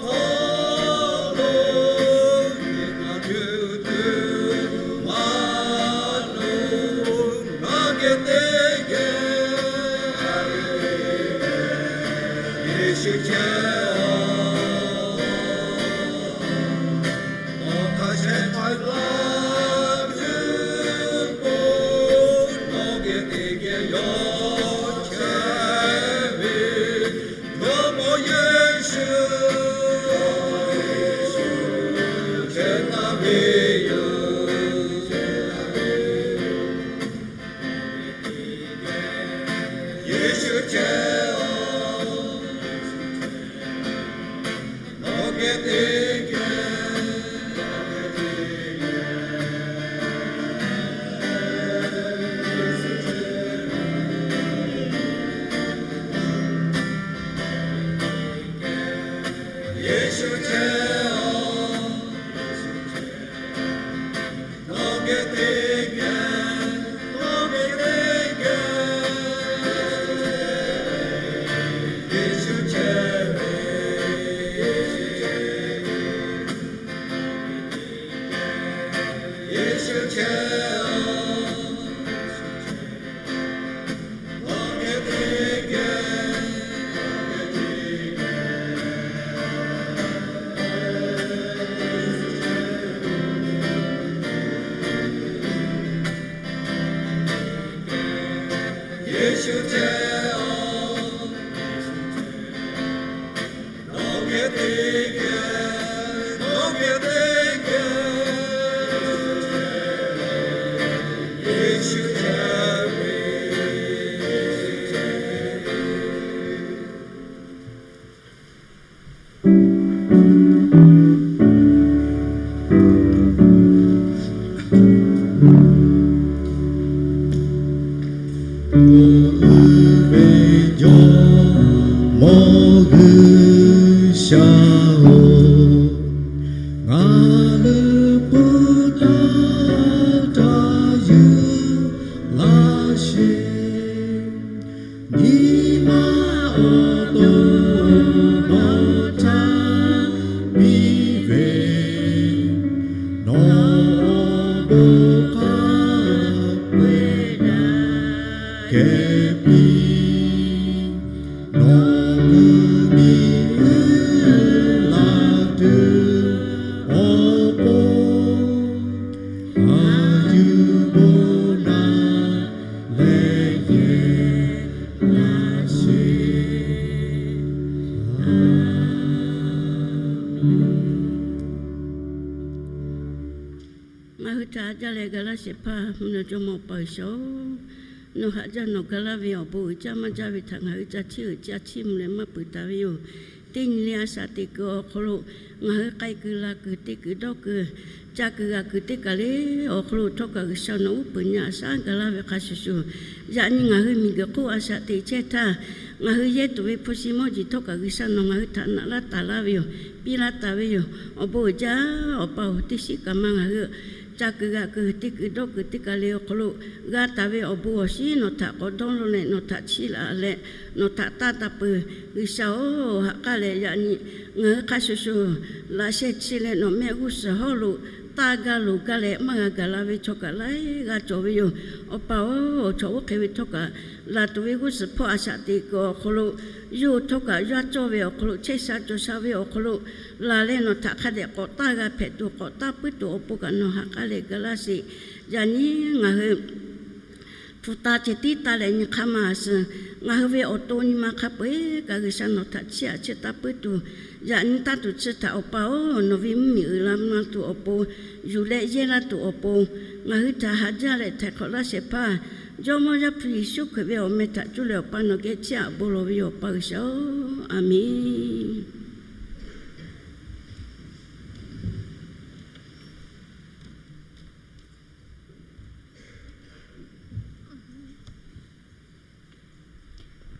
hk'aw lo, nyi ma tuˬ kuiˬ maˇ loˍ, ngaˬ geh teˇ geh, Yeˍsuˆ chehˇ-oˬ. Nawˬ hk'a shehˍ k'ai laˇ tuˬ k'o, nawˬ geh teˇ geh yawˇ chehˇ ve, Jawˇmawˇ Yeˍsuˆ chehˇ taˍ ve yoˬ. Yeˍsuˆ chehˇ-oˬ. Nawˬ geh teˇ geh, Yeˍsuˆ chehˇ-oˬ. Nawˬ geh teˇ geh, nawˬ geh teˇ geh, Yeˍsuˆ chehˇ ve, Yeˍsuˆ chehˇ-oˬ. Nawˬ geh teˇ geh, Yeˍsuˆ chehˇ-oˬ. Nawˬ geh teˇ geh, nawˬ geh teˇ geh, Yeˍsuˆ chehˇ ve. Oˇ ve Jawˇmawˇ G'uiˬsha-oˬ, ngaˬ hui pui htaˇ htaˇ yuˬ laˇ sheˍ. Nyi ma awˬ to nawˬ htaꞈ piˇ ve, nawˬ awˬ bon hk'a peu-eˬ daꞈ kehˬ piˇ. Nawˬ hui miˬ guiˬ la tuˬ awˬ pon, a yuˬ bon naˬ leh yehˬ laˇ sheˍ. Ngaˬ hui htaꞈ jaˇ leh ga laˇ shehˍ hpaˇ mvuhˇ naw jawˇmawˇ Awˬ pa G'uiˬsha-oˬ, nawˬ haꞈ jaˇ nawˬ ga laˇ ve awˬ bon uiˍ jaˇ maˇ jaˇ ve htaꞈ ngaˬ hui ca chiˇ uiˍ ca chiˇ mvuh leh maˇ peuˬ taˍ ve yoˬ. Teˇ nyi le a shaꞈ teꞈ kuiˬ awˬ hk'aw lo ngaˬ hui k'ai kuiˬ la kuiˬ te kuiˬ dawˇ kuiˬ ca kuiˬ g'a kuiˬ teˇ kaˬ le awˬ hk'aw lo htawˇ kaꞈ G'uiˬsha nawˬ uˉ peunˍ nyi a shaꞈ ga laˇ ve hk'a shuˍ shuˍ, yaꞈ nyi ngaˬ hui miˬguiˬ hk'oˆ a shaꞈ teꞈ chehˇ htaˇ, ngaˬ hui yehˇ tuˬ ve hpu shi mawˇ jeˬ htawˇ kaꞈ G'uiˬsha nawˬ ngaˬ hui htaꞈ naꞈ laˇ taˍ laˇ ve yoˬ. Piˇ laˇ taˍ ve yoˬ. Awˬ bon uiˍ jaˇ Awˬ pa-oˬ, teˇ shiˉ kaꞈ ma ngaˬ hui ca kuiˬ g'aꞈ kuiˬ teˇ kuiˬ dawˇ kuiˬ teˇ kaˬ le awˬ hk'aw lo g'a taˍ ve awˬ bon awˬ shinˉ nawˬ htaꞈ k'awꞈ dawˇ law leh nawˬ htaꞈ chiˇ laꞈ leh nawˬ htaꞈ taˇ taˇ peuˬ. G'uiˬsha-oˬ, ha k'aˉ leh yaꞈ nyi ngaˬ hui hk'a shuˍ shuˍ laꞈ sheh chi leh nawˬ mehˆ g'uˇ suhˍ hawˉ lo taˇ gaˇ loˍ gaˇ leh maˇ g'a gaˬ la ve chaw kaꞈ laiˉ g'aˇ cawˬ ve yoˬ. Awˬ pa-oˬ, chaw oˇ hk'e ve htawˇ kaꞈ laˬ tuˬ ve g'uˇ suhˍ hpawˇ a shaꞈ teꞈ kuiˬ awˬ hk'aw lo, yawˇ hui htawˇ kaꞈ yaˇ cawˇ ve awˬ hk'aw lo, chehˇ sha cawˬ sha ve awˬ hk'aw lo laˬ leh nawˬ htaꞈ hk'a dehꞈ k'awꞈ taˇ g'a hpehꞈ tuˬ, k'awꞈ taˇ puiˉ tuˬ awˬ pon kaꞈ nawˬ ha k'aˉ leh gaˬ laˇ sheˍ. Yaꞈ nyi ngaˬ hui hpu ta ceh tiˉ taˇ leh nyi hk'aˇ ma suh, ngaˬ hui ve awˬ to nyi ma hk'a peu-eˬ kaꞈ G'uiˬsha nawˬ htaꞈ chiˇ aꞈ chiˇ taˇ puiˉ tuˬ, yaꞈ nyi taˇ tuˬ chi htaꞈ Awˬ pa-oˬ, nawˬ ve mvuhˇmiˬ uiˍ la mvuh la tuˬ awˬ pon, yuˬ leh yehˇ laˇ tuˬ awˬ pon, ngaˬ hui htaꞈ haꞈ jaˇ leh htaiˍ hk'awꞈ laˇ shehˍ hpaˇ, Jawˇmawˇ Yaˇ hpu Yeˍsuˆ Hkriꞈ ve awˬ meh htaꞈ cuˇ leh Awˬ pa nawˬ geh chiˇ aꞈ bon lawˬ ve yoˬ, Awˬ pa G'uiˬsha-oˬ, aˬ menˍ.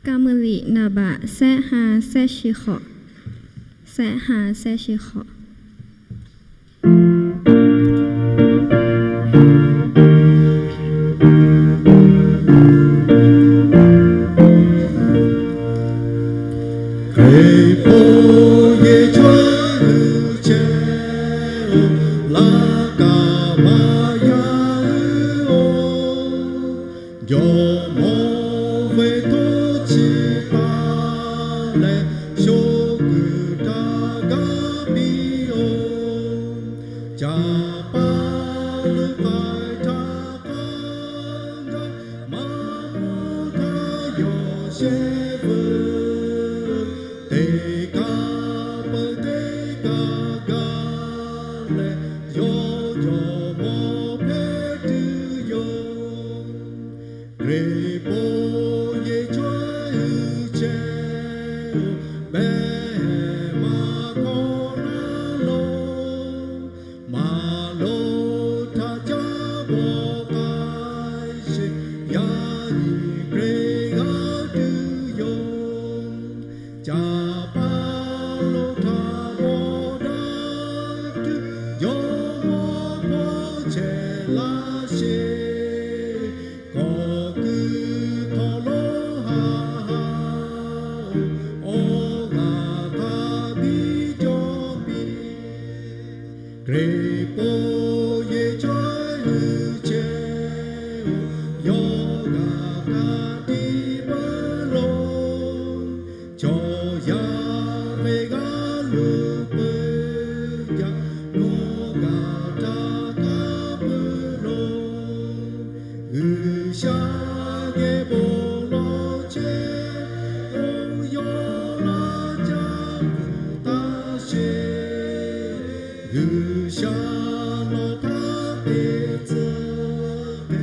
Kaˍ meuˍ liꞈ naˍ baꞈ sehˆ ha sehˆ shi hk'awꞈ, sehˆ ha sehˆ shi hk'awꞈ. Hkriꞈ po yehˬ chaweh hui chehˇ-oˬ, laˇ kaˍ maˇ yaˇ hui-oˬ, Jawˇmawˇ ve htoˇ chi pa leh sho kuiˬ htaꞈ gaˇ piˇ-oˬ. Caˍ paˍ lo k'ai htaˇ k'aˇ gaˇ maˇ mawˇ htaˇ yawˬ shehˆ veuˬ, teˇ kaꞈ peuˬ teˇ kaꞈ gaˇ leh yawˇ Jawˇmawˇ hpehꞈ tuˬ yoˬ. Hkriꞈ po yehˬ chaweh hui chehˇ-oˬ, behˬ maˇ kawˆ naˉ loˬ. Maˍ loˍ htaꞈ caˇ bawˬ k'ai sheˍ, yaꞈ nyi Hkriꞈ g'aˇ tuˬ yoˬ. Caˍ paˍ lo htaꞈ bawˬ daꞈ tuˬ, Jawˇmawˇ hpawˇ chehˇ laˇ sheˍ. Kawꞈ kuiˬ hk'aw lo ha ha-oˬ, awˬ g'aˇ hk'a biˇ cawˬ piˇ. Hkriꞈ po yehˬ chaweh hui chehˇ-oˬ, yawˇ g'aˇ hk'a tiˉ peuˬ loˬ. Chaw yaˇ ve g'aˇ luˬ peuˬ yaꞈ, nawˬ g'aˇ htaꞈ hk'a peuˬ loˬ. G'uiˬsha geh bon lawˬ chehˇ-oˬ, yawˇ laˇ caˇ tuˬ taˇ sheˍ. G'uiˬsha nawˬ htaꞈ te tcuh ve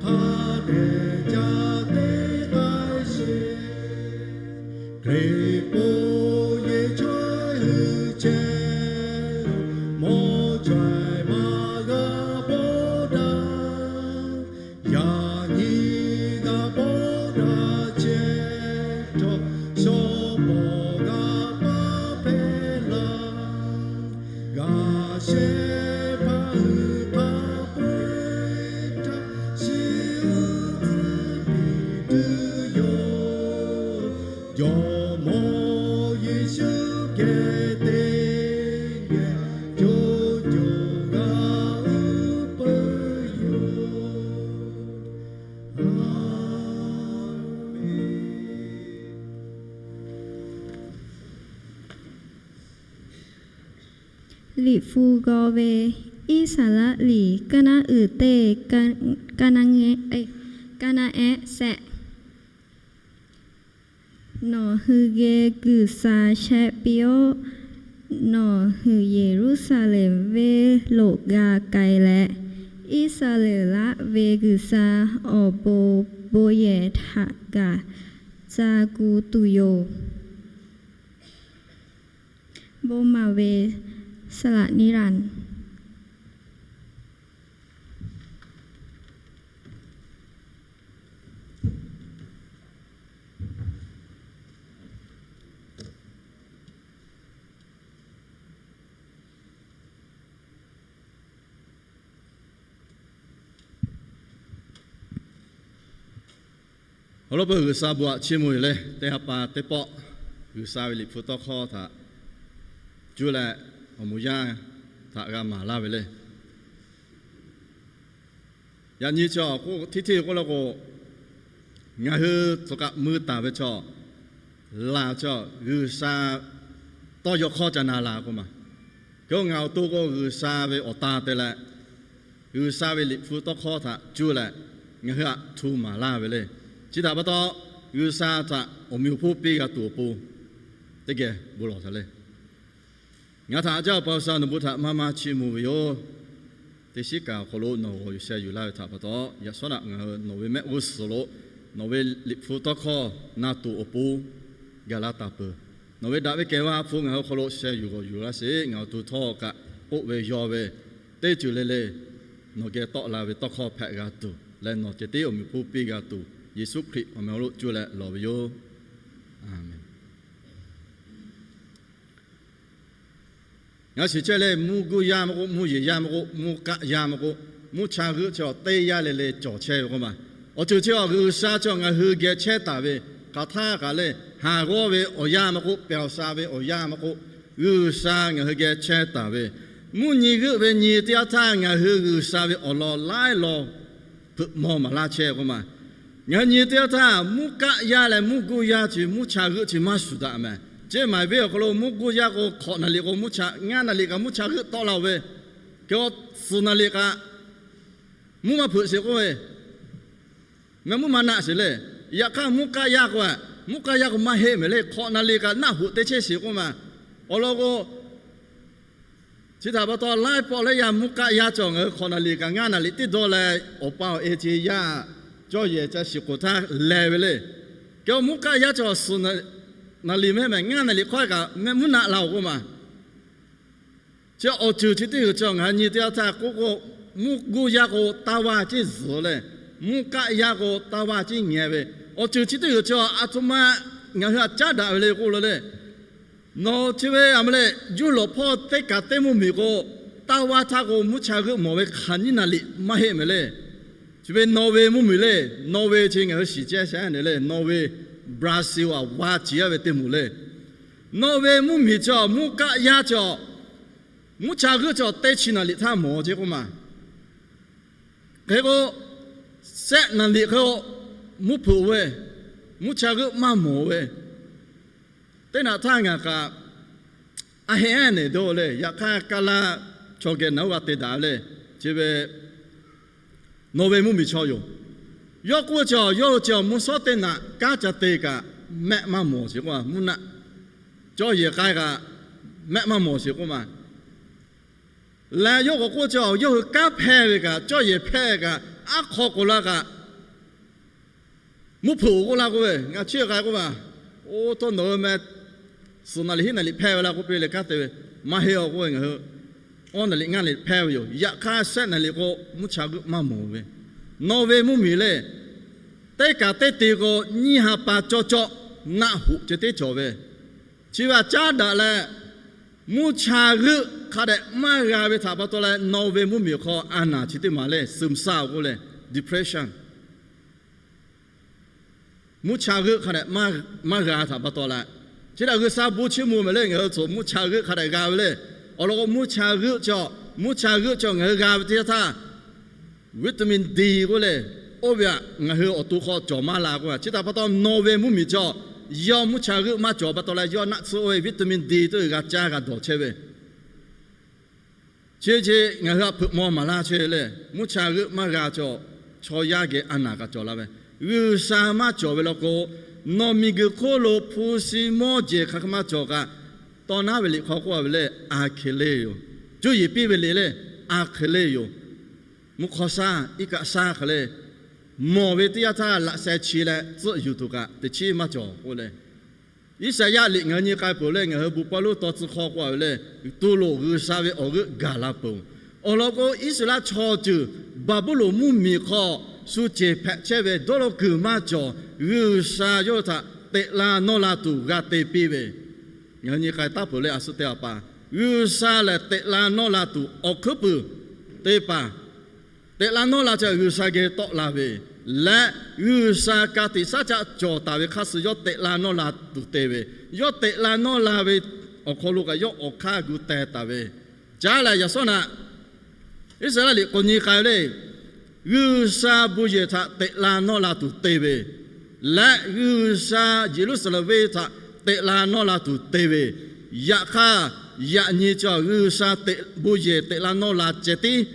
hk'a dehꞈ ca te k'ai sheˍ. Hkriꞈ po yehˬ chaweh hui chehˇ-oˬ, mawˇ chaweh maˇ g'a bawˆ daꞈ. Yaꞈ nyi g'a bawˆ daꞈ chehˇ htawˇ, shaw pawˍ g'a paˇ hpehꞈ laˇ. G'aꞈ shehˍ hpaˇ hui hk'a peu-eˬ htaꞈ shiˍ uˉ tcuhˉ piˇ tuˬ yoˬ. Jawˇmawˇ Yeˍsuˆ geh teˇ geh co co g'a uˉ peuˬ yoˬ. Aˍmenˍ. Liꞈ hpu g'aw ve, Iˉsaˍreˍlaˆ liꞈ kaˇ naˉ uiˍ teˇ kaˇ naˉ ehˉ sehˆ. Nawˬ hui geh G'uiˬsha shehˆ piˇ-oˆ. Nawˬ hui Yeˍruˆsaˍlehnˍ venˇ lo g'a k'ai leh, Iˉsaˍreˍlaˆ ve G'uiˬsha awˬ pon bon yehˬ htaꞈ kaꞈ ca gu tuˬ yoˬ. Bon maˍ ve saˍlaꞈ niˇraˍ Awˬ lawn peuˬ G'uiˬsha bon aꞈ chiˇ mvuh ve le. Teˇ ha pa teˇ pawˆ G'uiˬsha ve Liꞈ hpu tawˇ hkawˇ htaꞈ cuˇ leh awˬ moˍ yaˇ htaꞈ g'a maˍ laˇ ve le. Yaꞈ nyi chi hteˇ hteˇ k'oˆ la k'o, ngaˬ hui tcuh kaꞈ mui taˍ ve chaw, laˬ chaw G'uiˬsha tawˇ yaw hk'awˇ ca na la k'oˆ ma. Hk'e k'o ngaˬ awˬ to k'o G'uiˬsha ve awˬ ta te leh, G'uiˬsha ve Liꞈ hpu tawˇ hkawˇ htaꞈ cuˇ leh ngaˬ hui aꞈ htu maˍ laˇ ve le. Chi htaꞈ pa taw, G'uiˬsha htaꞈ awˬ meꞈ awˬ hponˇ piˇ g'a tuˬ awˬ pon teˇ geh bon lawˬ htaꞈ le. Ngaˬ htaꞈ haꞈ jaˇ awˬ pa G'uiˬsha, nawˬ bon htaꞈ maˇ maˇ chiˇ mvuh ve yoˬ. Teˇ shiˉ kaꞈ awˬ hk'aw lo nawˬ g'awˬ yuˬ sheh yuˬ laˇ ve htaꞈ pa taw, yaꞈ shawˉ naꞈ ngaˬ hui nawˬ ve mehˆ g'uˇ suhˍ lo nawˬ ve Liꞈ hpu tawˇ hkawˇ na tuˬ awˬ pon gaˬ la taˍ peuˬ. Nawˬ ve daꞈ ve kehˬ ve hpu ngaˬ hui awˬ hk'aw lo sheh yuˬ g'awˬ yuˬ laˇ sheˍ. Ngaˬ awˬ to htawˇ kaꞈ k'oˆ ve yaw ve teˇ ceuˬ le le nawˬ geh tawˆ la ve tawˇ hkawˇ hpehꞈ g'a tuˬ leh nawˬ ceh tiˉ awˬ meꞈ awˬ hponˇ piˇ g'a tuˬ, Yeˍsuˆ Hkriꞈ awˬ meh lo cuˇ leh lawˬ ve yoˬ. Aˍmenˍ. Ngaˬ shiˍ chehˇ leh mvuhˇ guˇ yaˇ maˇ k'oˆ, mvuhˇ yeˬ yaˇ maˇ k'oˆ, mvuhˇ kaˆ yaˇ maˇ k'oˆ, mvuhˇ cha g'euˆ chi teˇ yanˇ le le cawˬ chehˇ ve k'oˆ ma. Awˬ ceuˬ chi awˬ G'uiˬsha chi ngaˬ hui geh chehˇ taˍ ve hk'aˬ htaˇ kaꞈ le, haˍ g'awˇ ve awˬ yanˇ maˇ k'oˆ, pehˬ awˬ sha ve awˬ yanˇ maˇ k'oˆ, G'uiˬsha ngaˬ hui geh chehˇ taˍ ve, mvuhˇ nyi g'euˆ ve nyi teˇ yanˇ htaˇ ngaˬ hui G'uiˬsha ve awˬ lawn laiˉ lawn hpeuꞈ maw maˍ laˇ chehˇ k'oˆ ma. Ngaˬ hui nyi teˇ yanˇ htaˇ mvuhˇ kaˆ yaˇ leh mvuhˇ guˇ yaˇ chi mvuhˇ cha g'euˆ chi maˇ shuˍ daꞈ mehˍ. Ceˇ maˍ ve awˬ hk'aw lo mvuhˇ guˇ yaˇ k'o hk'awꞈ naˍ liꞈ k'o mvuhˇ cha, ngaˇ naˍ liꞈ kaꞈ mvuhˇ cha g'euˆ tawˆ la-oˬ ve. Hk'e k'o suhˍ naˍ liꞈ kaꞈ mvuhˇ maˇ hpeuꞈ sheˍ k'oˆ ve, meh mvuhˇ maˇ naˆ sheˍ le. Yaꞈ hk'aˇ mvuhˇ kaˆ yaˇ k'o, mvuhˇ kaˆ yaˇ k'o maˇ heˆ mehˍ le. Hk'awꞈ naˍ liꞈ kaꞈ naˆ hoꞈ te chehˇ sheˍ k'oˆ ma. Awˬ lawn k'o, chi htaꞈ pa taw laiˉ pawˆ laiˉ yaˇ mvuhˇ kaˆ yaˇ cawˬ ngaˬ hui hk'awꞈ naˍ liꞈ kaꞈ ngaˇ naˍ liꞈ teˇ dawˇ leh awˬ pa awˬ e ce yaˇ cawˇ yehˬ ca shiˍ k'oˍ htaˇ leh ve le. Hk'e k'o mvuhˇ kaˆ yaˇ cawˬ suhˍ naˍ liꞈ mehˍ mehˍ ngaˇ naˍ liꞈ hk'aw kaꞈ meh mvuhˇ naˆ la-oˬ k'oˆ ma. Chi awˬ ceuˬ chi teˇ g'uiˬ chi ngaˬ hui nyi teˇ yanˇ htaˇ k'oˆ k'o, mvuhˇ guˇ yaˇ k'o taˇ vaˇ ceˇ zuhˬ leh, mvuhˇ kaˆ yaˇ k'o taˇ vaˇ ceˇ ngeh ve, awˬ ceuˬ chi teˇ g'uiˬ chi a htoꞈ ma ngaˬ hui htaꞈ caˉ daꞈ ve le k'oˆ lo le. Nawˬ chi ve aˬ ma le, juˇ lawˬ hpawˇ teˇ kaꞈ teˇ mvuhˇ miˬ k'o, taˇ vaˇ htaˇ k'o mvuhˇ cha g'euˆ mawˬ ve hk'aˬ nyiˇ naˍ liꞈ maˇ heˆ mehˍ le. Chi ve Norway mvuhˇ miˬ le. Norway chi ngaˬ hui shiˍ chehˇ sha ne le, Norway, Brazil aꞈ vaˇ ciˍ yaˇ ve teˇ moˍ le. Norway mvuhˇ miˬ chi mvuhˇ kaˆ yaˇ chi mvuhˇ cha g'euˆ chi teˇ chi naˍ liꞈ htaˇ mawˬ ceˇ k'oˆ ma. Hk'e k'o, shehˆ naˍ liꞈ hk'e k'o mvuhˇ hpeuꞈ ve, mvuhˇ cha g'euˆ maˇ mawˬ ve, teˇ naꞈ htaˇ ngaˬ kaꞈ a heˆ ehˉ neˍ dawˇ le. Yaꞈ hk'aˇ Kaˇlaˇ chaw geh naˬ uˇ g'a te daꞈ le. Chi ve Norway mvuhˇ miˬ chaw yoˬ. Yawˇ k'oˆ ve chi, yawˇ hui chi mvuhˇ shawˉ teˇ naꞈ kanˉ ca te kaꞈ mehˆ maˇ mawˬ sheˍ k'oˆ ma. Mvuhˇ naˆ cawˇ yehˬ k'ai kaꞈ mehˆ maˇ mawˬ sheˍ k'oˆ ma. Leh yawˇ k'awꞈ k'oˆ chi, yawˇ hui kanˉ hpehˇ ve kaꞈ cawˇ yehˬ hpehˇ kaꞈ aˉ hk'aw k'oˍ la kaꞈ mvuhˇ hpeuꞈ-oˬ k'oˆ laˇ k'oˆ ve, ngaˬ chi k'ai k'oˆ ma. Oˇ htawˇ nawˬ hui meh suhˍ naˍ liꞈ hiˉ naˍ liꞈ hpehˇ ve laˇ k'oˆ piˇ leh kanˉ te ve, maˇ heˆ-oˬ k'oˆ ve, ngaˬ hui awˇ naˍ liꞈ ngaˇ liꞈ hpehˇ ve yoˬ. Yaꞈ hk'aˇ shehˆ naˍ liꞈ k'o mvuhˇ cha g'euˆ maˇ mawˬ ve. Norway mvuhˇ miˬ le, teˇ kaꞈ teˇ te k'o nyiˇ ha pa cawˇ cawˇ naˆ hoꞈ ceh teˇ cawˬ ve, chi ve aꞈ caˉ daꞈ leh, mvuhˇ cha g'euˆ hk'a dehꞈ maˇ g'a ve htaꞈ pa taw leh Norway mvuhˇ miˬ hk'aw a naˍ chi teˇ maˬ le, ซึมเศร้า k'oˆ leh, depression, mvuhˇ cha g'euˆ hk'a dehꞈ maˇ g'a htaꞈ pa taw leh, chi htaꞈ G'uiˬsha bon chiˇ mvuh mehˍ le. Ngaˬ hui tcuh mvuhˇ cha g'euˆ hk'a dehꞈ g'a ve le. Awˬ lawn k'o mvuhˇ cha g'euˆ chi, mvuhˇ cha g'euˆ chi ngaˬ hui g'a ve teˇ yanˇ htaˇ vitamin D k'oˆ le, oˇ ve aꞈ ngaˬ hui awˬ to hk'aw cawˬ maˇ la k'oˆ ve. Chi htaꞈ pa taw Norway mvuhˇ miˬ chi yawˇ mvuhˇ cha g'euˆ maˇ cawˬ pa taw leh yawˇ naˆ tsuhˇ oˇ ve vitamin D teˇ g'aˇ caˇ g'a dawˬ chehˇ ve. Chi chi ngaˬ hui aꞈ hpeuꞈ maw maˍ laˇ chehˇ le. Mvuhˇ cha g'euˆ maˇ g'a chaw, chaw yaˇ geh a naˍ kaꞈ cawˬ la ve, G'uiˬsha maˇ cawˬ ve law k'o, nawˬ miˬguiˬ hk'oˆ lo hpu shi mawˇ jehˬ hk'aˬ hk'e maˇ cawˬ kaꞈ, tawˇ naˉ ve liꞈ hk'aw k'oˆ ve le, a hk'e le yoˬ. Cuˇ yiˍ piˇ ve liꞈ le, a hk'e le yoˬ. Mvuhˇ hk'aw shaˉ iˉ kaˆ shaˉ hk'e le, mawˬ ve teˇ yanˇ htaˇ laꞈ sheh chi leh tcuhˆ yuˬ tuˬ kaꞈ teꞈ chiˉ maˇ cawˬ k'oˆ le. Iˉsaˍyaˆ liꞈ ngaˬ hui nyi k'ai peuˬ leh ngaˬ hui bon pawˇ lonˉ taw tcuh hk'aw k'oˆ ve le, tu loˍ G'uiˬsha ve awˬ g'euˆ gaˬ la peuˬ. Awˬ lawn k'o, Iˉsaˍreˍlaˆ chaw ceuˬ Baˍbuˍlonˍ mvuhˇmiˬ hk'aw shu ceˬ hpehꞈ chehˇ ve dawˇ law kuiˬ maˇ cawˬ, G'uiˬsha yawˇ hui htaꞈ teꞈ la nawˇ la tuˬ g'a te piˇ ve, ngaˬ hui nyi k'ai taˉ peuˬ leh a suh te a pa, G'uiˬsha lehˬ teꞈ la nawˇ la tuˬ awˬ hkuiˉ puiˍ teˇ hpaˍ teꞈ la nawˇ la chi G'uiˬsha geh tawˆ la ve, leh G'uiˬsha ka tiꞈ shaˉ caˆ cawˬ taˍ ve hk'aˇ suh yawˇ tehꞈ la nawˇ la tuˬ te ve, yawˇ tehꞈ la nawˇ la ve awˬ hk'aw lo kaꞈ yawˇ awˬ hk'aˇ gu teh taˍ ve, caˉ leh yaꞈ shawˉ naꞈ Iˉsaˍreˍlaˆ liꞈ k'awꞈ nyi k'ai ve le. G'uiˬsha bon yehˬ htaꞈ tehꞈ la nawˇ la tuˬ te ve, leh G'uiˬsha Yeˍruˆsaˍlehnˍ venˇ htaꞈ tehꞈ la nawˇ la tuˬ te ve, yaꞈ hk'aˇ yaꞈ nyi chi G'uiˬsha bon yehˬ tehꞈ la nawˇ la ceh tiˉ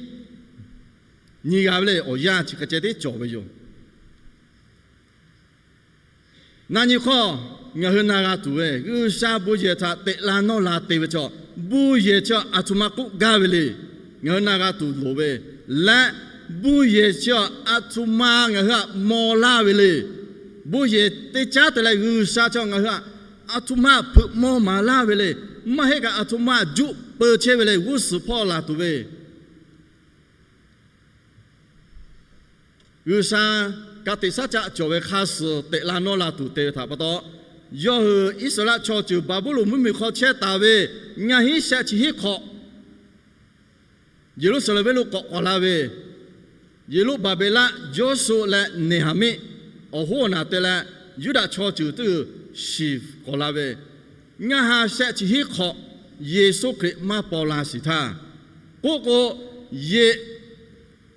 nyi g'a ve le. Awˬ yanˇ chi hk'e ceh tiˉ cawˬ ve yoˬ. Na nyi hk'awˇ, ngaˬ hui na g'a tuˬ ve G'uiˬsha bon yehˬ htaꞈ tehꞈ la nawˇ la te ve chaw, bon yehˬ chi aˬ htoꞈ ma k'oˆ gaˇ ve le. Ngaˬ hui na g'a tuˬ loˍ ve, leh bon yehˬ chi aˬ htoꞈ ma ngaˬ hui htaꞈ maw laˇ ve le. Bon yehˬ teˇ caˉ te leh G'uiˬsha chi ngaˬ hui htaꞈ aˬ htoꞈ ma hpeuꞈ maw maˍ laˇ ve le. Maˇ heˆ kaꞈ aˬ htoꞈ ma juˆ peu chehˇ ve le. G'uˇ suhˍ hpawˇ laˬ tuˬ ve G'uiˬsha ka tiꞈ shaˉ caˆ cawˬ ve hk'a suhˍ tehꞈ la nawˇ la tuˬ te ve htaꞈ pa taw, yawˇ hui Iˉsaˍreˍlaˆ chaw ceuˬ Baˍbuˍlonˍ mvuhˇmiˬ hk'aw chehˇ taˍ ve ngaˇ hinˉ shehˆ chi hiˉ hk'awꞈ, Yeˍruˆsaˍlehnˍ venˇ lo k'awꞈ k'awꞈ la ve, Yeˍruˆbaˍbeˍlaˆ, Yoˇshuˆ leh Neˍhaˍmiˆ awˬ hoˉ awˬ naˬ te leh Yuˇdaꞈ chaw ceuˬ teˇ g'uiˬ shiˍ k'awꞈ la ve, ngaˇ ha shehˆ chi hiˉ hk'awꞈ Yeˍsuˆ Hkriꞈ maˇ paw la shiˍ htaˇ, k'oˆ k'o,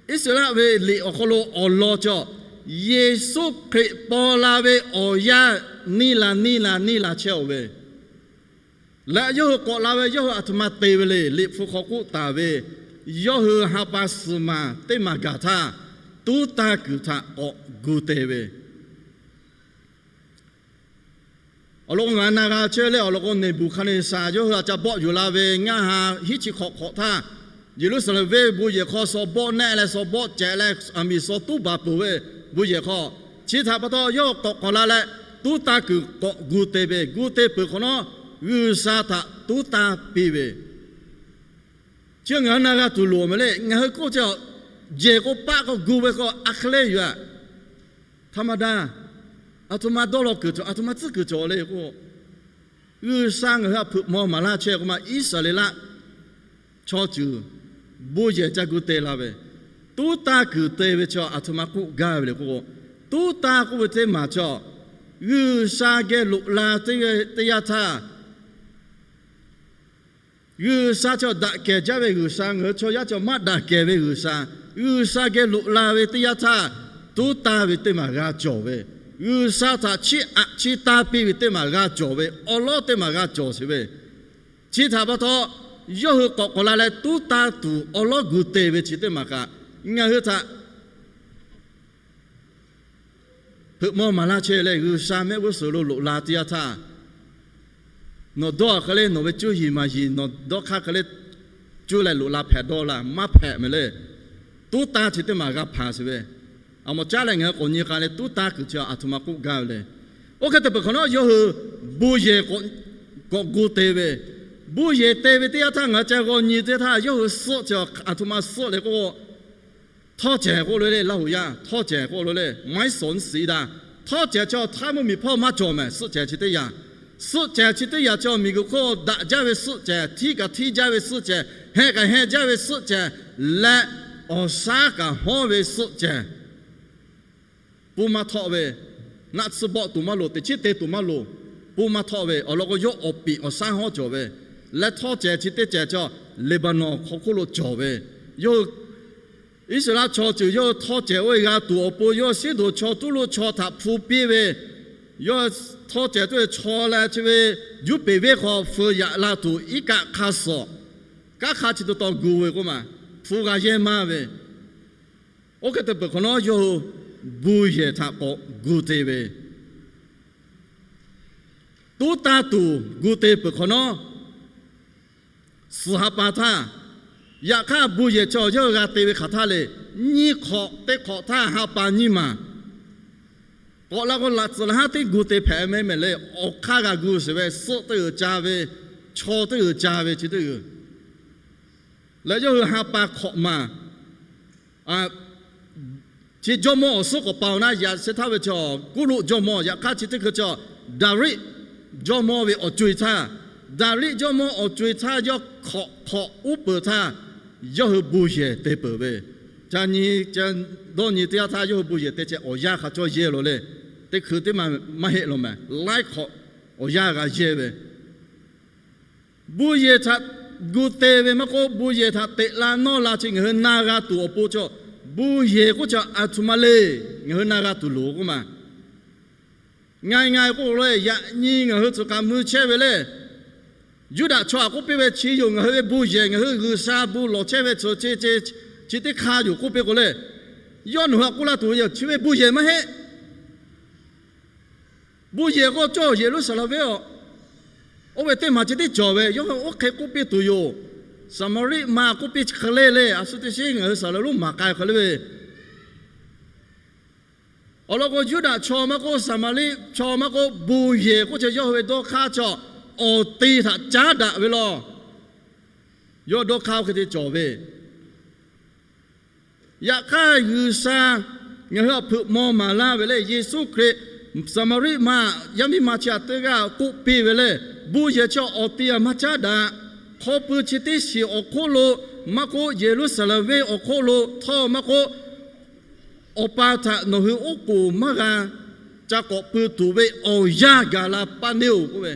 Iˉsaˍreˍlaˆ ve liꞈ awˬ hk'aw lo awˬ lawn cawˬ, Yeˍsuˆ Hkriꞈ paw la ve awˬ yanˇ neˇ la neˇ la neˇ la chehˇ-oˬ ve, leh yawˇ hui k'awꞈ la ve yawˇ hui aˬ htoꞈ ma te ve le. Liꞈ hpu hk'aw k'oˆ taˍ ve, yawˇ hui ha pa suhˍ maˬ teˇ maˬ gaˬ htaˇ, tuˉ tanˇ kuiˬ htaꞈ k'awꞈ gu te ve Awˬ lawn k'o ngaˬ na g'a chehˇ leh awˬ lawn k'o, Neˍbuˍhkaˍneˍsaˍ yawˇ hui aꞈ ca bawˆ yuˬ la ve ngaˇ ha hiˉ chi hk'awꞈ hk'awꞈ htaˇ, Yeˍruˆsaˍlehnˍ venˇ bon yehˬ hk'aw shaw bawˆ nehˆ leh shaw bawˆ cehˬ leh aˬ miˍ shaw tuˉ baˬ peuˬ ve bon yehˬ hk'aw, chi htaꞈ pa taw yawˇ k'awꞈ k'awꞈ la leh tuˉ tanˇ kuiˬ k'awꞈ gu te ve, gu te peuˬ hk'awꞈ nawˉ G'uiˬsha htaꞈ tuˉ tanˇ piˇ ve Chi ngaˬ hui na g'a tuˬ loˍ mehˍ le. Ngaˬ hui k'oˆ ce, jehˬ k'o paˆ k'o gu ve k'o a hk'e le yoˬ aꞈ. Htaˇ maˇ daˇ, aˬ htoꞈ ma dawˇ law kuiˬ cawˬ, aˬ htoꞈ ma tcuhˉ kuiˬ cawˬ le k'o, G'uiˬsha ngaˬ hui htaꞈ hpeuꞈ maw maˍ laˇ chehˇ k'o ma, Iˉsaˍreˍlaˆ chaw ceuˬ bon yehˬ ca gu te la ve, tuˉ tanˇ kuiˬ te ve chi aˬ htoꞈ ma k'oˆ gaˇ ve le k'o, tuˉ tanˇ k'oˆ ve teˇ maˬ chi G'uiˬsha geh loꞈ la teˇ yanˇ htaˇ, G'uiˬsha chi daꞈ kehˬ jaˇ ve G'uiˬsha, ngaˬ hui chaw yaˇ chi maˇ daꞈ kehˬ ve G'uiˬsha, G'uiˬsha geh loꞈ la ve teˇ yanˇ htaˇ, tuˉ tanˇ ve teˇ maˬ g'a cawˬ ve, G'uiˬsha htaꞈ chiˇ aꞈ chiˇ tanˇ piˇ ve teˇ maˬ g'a cawˬ ve, awˉ lawˉ teˇ maˬ g'a cawˬ sheˍ ve, chi htaꞈ pa taw, yawˇ hui k'awꞈ k'awꞈ la leh tuˉ tanˇ tuˬ awˉ lawˉ gu te ve chi teˇ maˬ kaꞈ, ngaˬ hui htaꞈ hpeuꞈ maw maˍ laˇ chehˇ leh G'uiˬsha mehˆ g'uˇ suhˍ lo loꞈ la teˇ yanˇ htaˇ, nawˬ dawˇ hk'e le, nawˬ ve cuˇ yiˍ maˍ yiˍ, nawˬ dawˇ hk'aˇ hk'e le, cuˇ leh loꞈ la hpehꞈ dawˇ la maˇ hpehꞈ mehˍ le. Tuˉ tanˇ chi teˇ maˬ g'a hpanˍ sheˍ ve, aˬ mawˬ caˉ leh ngaˬ hui k'awꞈ nyi k'ai leh tuˉ tanˇ kuiˬ chi aˬ htoꞈ ma k'oˆ gaˇ ve le. Oˇ hk'e te peuˬ hk'awꞈ nawˉ yawˇ hui bon yehˬ k'awꞈ gu te ve, bon yehˬ te ve teˇ yanˇ htaˇ ngaˬ hui ca g'aw nyi teˇ htaˇ yawˇ hui suhˆ chi aˬ htoꞈ ma suhˆ le k'o, htawˇ cehˬ k'oˆ lo le, Laˇhuˍ yaˇ htawˇ cehˬ k'oˆ lo le, maiˉ sawˍ nyiˇ siˍ daꞈ. Htawˇ cehˬ chi htaiˇ mvuhˇmiˬ hpawˇ maˇ cawˬ mehˍ. Suhˆ cehˬ chi teˇ yanˇ, suhˆ cehˬ chi teˇ yanˇ chi miˬguiˬ hk'oˆ daꞈ jaˇ ve suhˆ cehˬ, htiˇ kaꞈ htiˇ jaˇ ve suhˆ cehˬ, heh kaꞈ heh jaˇ ve suhˆ cehˬ, leh awˬ shaˉ kaꞈ hawˉ ve suhˆ cehˬ, pun maˇ htawˆ ve, naˆ tsuhˇ bawˆ tuˬ maˇ loˍ, teꞈ chiˉ te tuˬ maˇ loˍ, pun maˇ htawˆ ve awˬ lawn k'o, yawˇ awˬ piˍ awˬ shaˉ hawˉ cawˬ ve, leh htawˇ cehˬ chi teˇ cehˬ chi Leˍbaˍnonˍ hk'aw hk'oˆ lo cawˬ ve, yawˇ hui Iˉsaˍreˍlaˆ chaw ceuˬ yawˇ hui htawˇ cehˬ oˇ ve g'a tuˬ awˬ pon yawˇ hui Siˉdonˍ chaw tuˉ lo chaw htaꞈ hpu piˇ ve, yawˇ htawˇ cehˬ tuˬ ve chaw leh chi ve juˇ peˍ venˇ hk'aw feu yaꞈ la tuˬ iˉ kaˆ hk'a suhˍ, kanˉ hk'a chi to taw gu ve k'oˆ ma, hpu g'a yehˇ maˇ ve, oˇ hk'e te peuˬ hk'awꞈ nawˉ yawˇ hui bon yehˬ htaꞈ k'awꞈ gu te ve, tuˉ tanˇ tuˬ gu te peuˬ hk'awꞈ nawˉ, suhˍ ha pa htaˇ, yaꞈ hk'aˇ bon yehˬ chaw yawˇ hui g'a te ve hk'aˬ htaˇ le, nyiˇ hk'awꞈ teˇ hk'awꞈ htaˇ ha pa nyiˇ maˬ k'awꞈ la k'o, laꞈ tcuhˍ laꞈ haˉ teˇ gu te hpehꞈ mehˍ mehˍ le. Awˬ hk'aˇ g'a gu sheˍ ve, suhˆ teˇ g'uiˬ ca ve, chaw teˇ g'uiˬ ca ve chi teˇ g'uiˬ leh yawˇ hui ha pa hk'awꞈ maˬ chi jawˇmawˇ awˬ suhˉ k'awꞈ paoˬ naˉ, yaꞈ sheh htaˇ ve chaw Kuˇruˆ jawˇmawˇ, yaꞈ hk'aˇ chi teˇ hkui chaw Daˍriˆ jawˇmawˇ ve awˬ co-e htaˇ, Daˍriˆ jawˇmawˇ awˬ co-e htaˇ yawˇ hk'awꞈ hk'awꞈ uˉ peunˍ htaˇ, yawˇ hui bon yehˬ te peuˬ ve, Ca nyi, dawˇ nyi teˇ yanˇ htaˇ yawˇ hui bon yehˬ te ceh awˬ yanˇ hk'a cawˇ yehˇ lawˬ le. Teˇ hkui teˇ ma maˇ heˆ lawˬ mehˍ. Laiˉ hk'awꞈ awˬ yanˇ g'a yehˇ ve. Bon yehˬ htaꞈ gu te ve maˇ k'oˆ, bon yehˬ htaꞈ teꞈ la nawˇ la chi ngaˬ hui na g'a tuˬ awˬ pon cawˬ. Bon yehˬ k'oˆ chi a htoꞈ ma le. Ngaˬ hui na g'a tuˬ loˍ k'oˆ ma. Ngaˬ ngaˬ k'oˆ leh yaꞈ nyi ngaˬ hui tcuh kaꞈ mui chehˇ ve le. Yuˇdaꞈ chaw aꞈ k'oˆ piˇ ve chi yoˬ ngaˬ hui ve bon yehˬ, ngaˬ hui G'uiˬsha bon lawˬ chehˇ ve tcuh chi, chi teˇ hk'aˇ yoˬ k'oˆ piˇ k'o le, yawˇ nawˬ hui aꞈ k'oˆ laˇ tuˬ ve yoˬ, chi ve bon yehˬ maˇ heˆ. Bon yehˬ k'o cawˇ Yeˍruˆsaˍlehnˍ venˇ aw, oˇ ve teˇ maˬ chi teˇ cawˬ ve, yawˇ hui oˇ hk'e k'oˆ piˇ tuˬ yoˬ. Saˍmaˍriˆ ma k'oˆ piˇ chi hk'e le le, a shu teˇ shiˉ ngaˬ hui saˍ laˍ lonˉ maˍ k'ai hk'e le ve. Awˬ lawn k'o, Yuˇdaꞈ chaw maˇ k'oˆ, Saˍmaˍriˆ chaw maˇ k'oˆ, bon yehˬ k'oˆ chi yawˇ hui ve dawˇ hk'aˇ cawˬ awˬ te htaꞈ caˉ daꞈ ve law. Yawˇ dawˇ hk'aˇ oˇ hk'e te cawˬ ve. Yaꞈ hk'aˇ, G'uiˬsha ngaˬ hui aꞈ hpeuꞈ maw maˍ laˇ ve le. Yeˍsuˆ Hkriꞈ Saˍmaˍriˆ ma yaˇ miˇ ma chi aꞈ teˇ g'aˇ k'oˆ piˇ ve le. Bon yehˬ chi awˬ te aꞈ maˇ caˉ daꞈ. Hk'aw pui chi teˇ shiˍ awˬ hk'oˆ lo maˇ k'oˆ, Yeˍruˆsaˍlehnˍ venˇ awˬ hk'oˆ lo htawˇ maˇ k'oˆ, Awˬ pa htaꞈ nawˬ hui oˉ k'oˍ maˇ g'a ca k'awꞈ pui tuˬ ve awˬ yanˇ gaˬ la paˇ neˇ-oˬ k'oˆ ve.